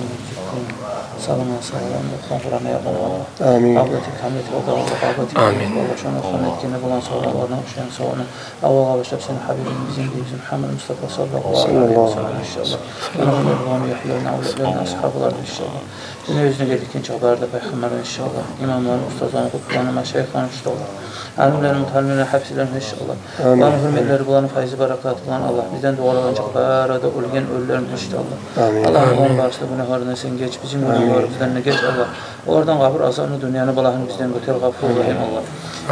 саламат салгъан, Къуран ягъып, Аллагь. Амин. Къабул этип, къабул этип, Аллагь, къабул этип. Амин. Аллагь, шуну охугъан этгени булан савабын, Аллагьдан ушагъан савабын. Аввалгъа башлап сени гьабибинг, бизин бийибиз Мугьаммад Мустафа саллаллагьу алайгьи ва саллам, иншаллагь. Ана буланы, яхьланы, авлетлени, асгьабаланы, иншаллагь. Дюнья юзюне гелген чакъы бары да пайхаммарланы, иншаллагь. Имамланы, устазланы, къутбуланы, машайихланы, иншаллагь. Алимлени, муталимлени, гьапсилени, иншаллагь. Амин. Буланы гьюрметлери, буланы файзы, баракаты булан, Аллагь, бизден дуалар этген чакъы бары да оьлген, оьлюлени, иншаллагь. Амин. Аллагь, буланы барысы да гюнагьларындан сен геч, бизин гюнагьларыбыздан да геч, Аллагь. Олардан къабур азабын, дюньяны балагьын бизден гётер, Гъафур Рагьим, Аллагь.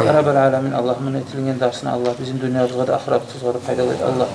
Я Раббал аламин, Аллагь, муна этилген дарсны, Аллагь, бизин дюньябызгъа да, ахыратыбызгъа да пайдалы эт, Аллагь.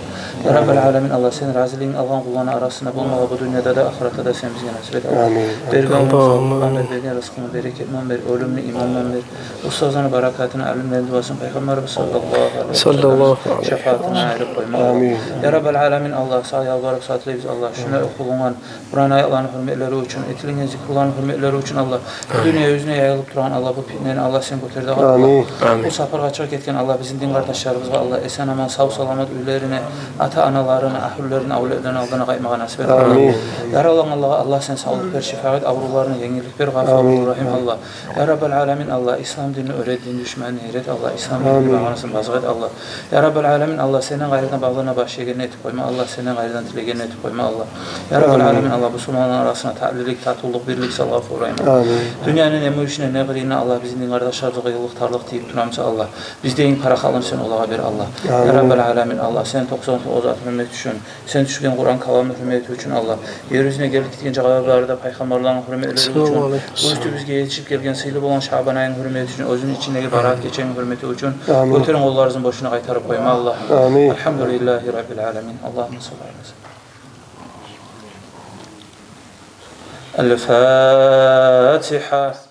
Я Раббал аламин, Аллагь, сени разилигинг алгъан къулланы арасында болмагъа бу дюньяда да, ахыратда да сен бизге насип эт, Аллагь. Амин. Берген рызкъынгны, берген рызкъынгны берекетин бер, оьлюмню иман булан бер. Устазланы баракатын, алимлени дуасын, пайхаммарыбыз саллаллагьу алайгьи ва салламны шафаатын айырып къойма, Аллагь. Амин. Я Раббал аламин, Аллагь, сагъа ялбарып сатылайбыз, Аллагь, шунда охулунгъан Къуран аятланы гьюрметлери учун, этилген зикруланы гьюрметлери учун, Аллагь. Амин. Дюнья юзюне яйылып турагъан, Аллагь, бу питнени, Аллагь, сен гётер де къалдыр. Амин. Амин. Бу сапаргъа чыгъып гетген, Аллагь, бизин дин къардашларыбызгъа, Аллагь, эсен-аман, сав-саламат уьйлерине, ата-аналарына, агьлюлерине, авлетлерине, алдына къайтмагъа насип эт, Аллагь. Амин. Яралангъанлагъа, Аллагь, сен савлукъ бер, шифа эт, авруларына енгиллик бер, Гъафур Рагьим, Аллагь. Я Раббал аламин, Аллагь, ислам динни оьре, дин душманны ер эт, Аллагь, ислам динни магъанасын базыкъ эт, Аллагь. Я Раббал аламин, Аллагь, сенден къайрыдан багълана баш иеген этип къойма, Аллагь, сенден къайрыдан тилеген этип къойма, Аллагь. Я Раббал аламин, Аллагь, бусурманланы арасына татливлик, татывлукъ, бирлик сал, Гъафур Рагьим, Аллагь. Дюньяны не мюйюшюне, не къырыйына, Аллагь, бизин дин къардашларыбызгъа къыйынлыкъ, тарлыкъ тийип тура буса, Аллагь, бизден парахатлыкъны сен олагъа бер, Аллагь. Я Раббал аламин, Аллагь, сен токъсан тогъуз атны гьюрмети учун, сен тюшюрген Къуран каламны гьюрмети учун, Аллагь, ер юзюне гелип гетген чакъы бары да пайхаммарланы гьюрметлери учун, бу уьстюбюзге етишип гелген сыйлы болгъан Шабан айны гьюрмети учун, оьзюню ичиндеги баракат гечени гьюрмети учун, гётерген къолларыбызны бошуна къайтарып къойма, Аллагь. Амин. Альгьамдулиллагьи Раббил аламин. Аллагьумма салли аля. Аль-Фатигьа.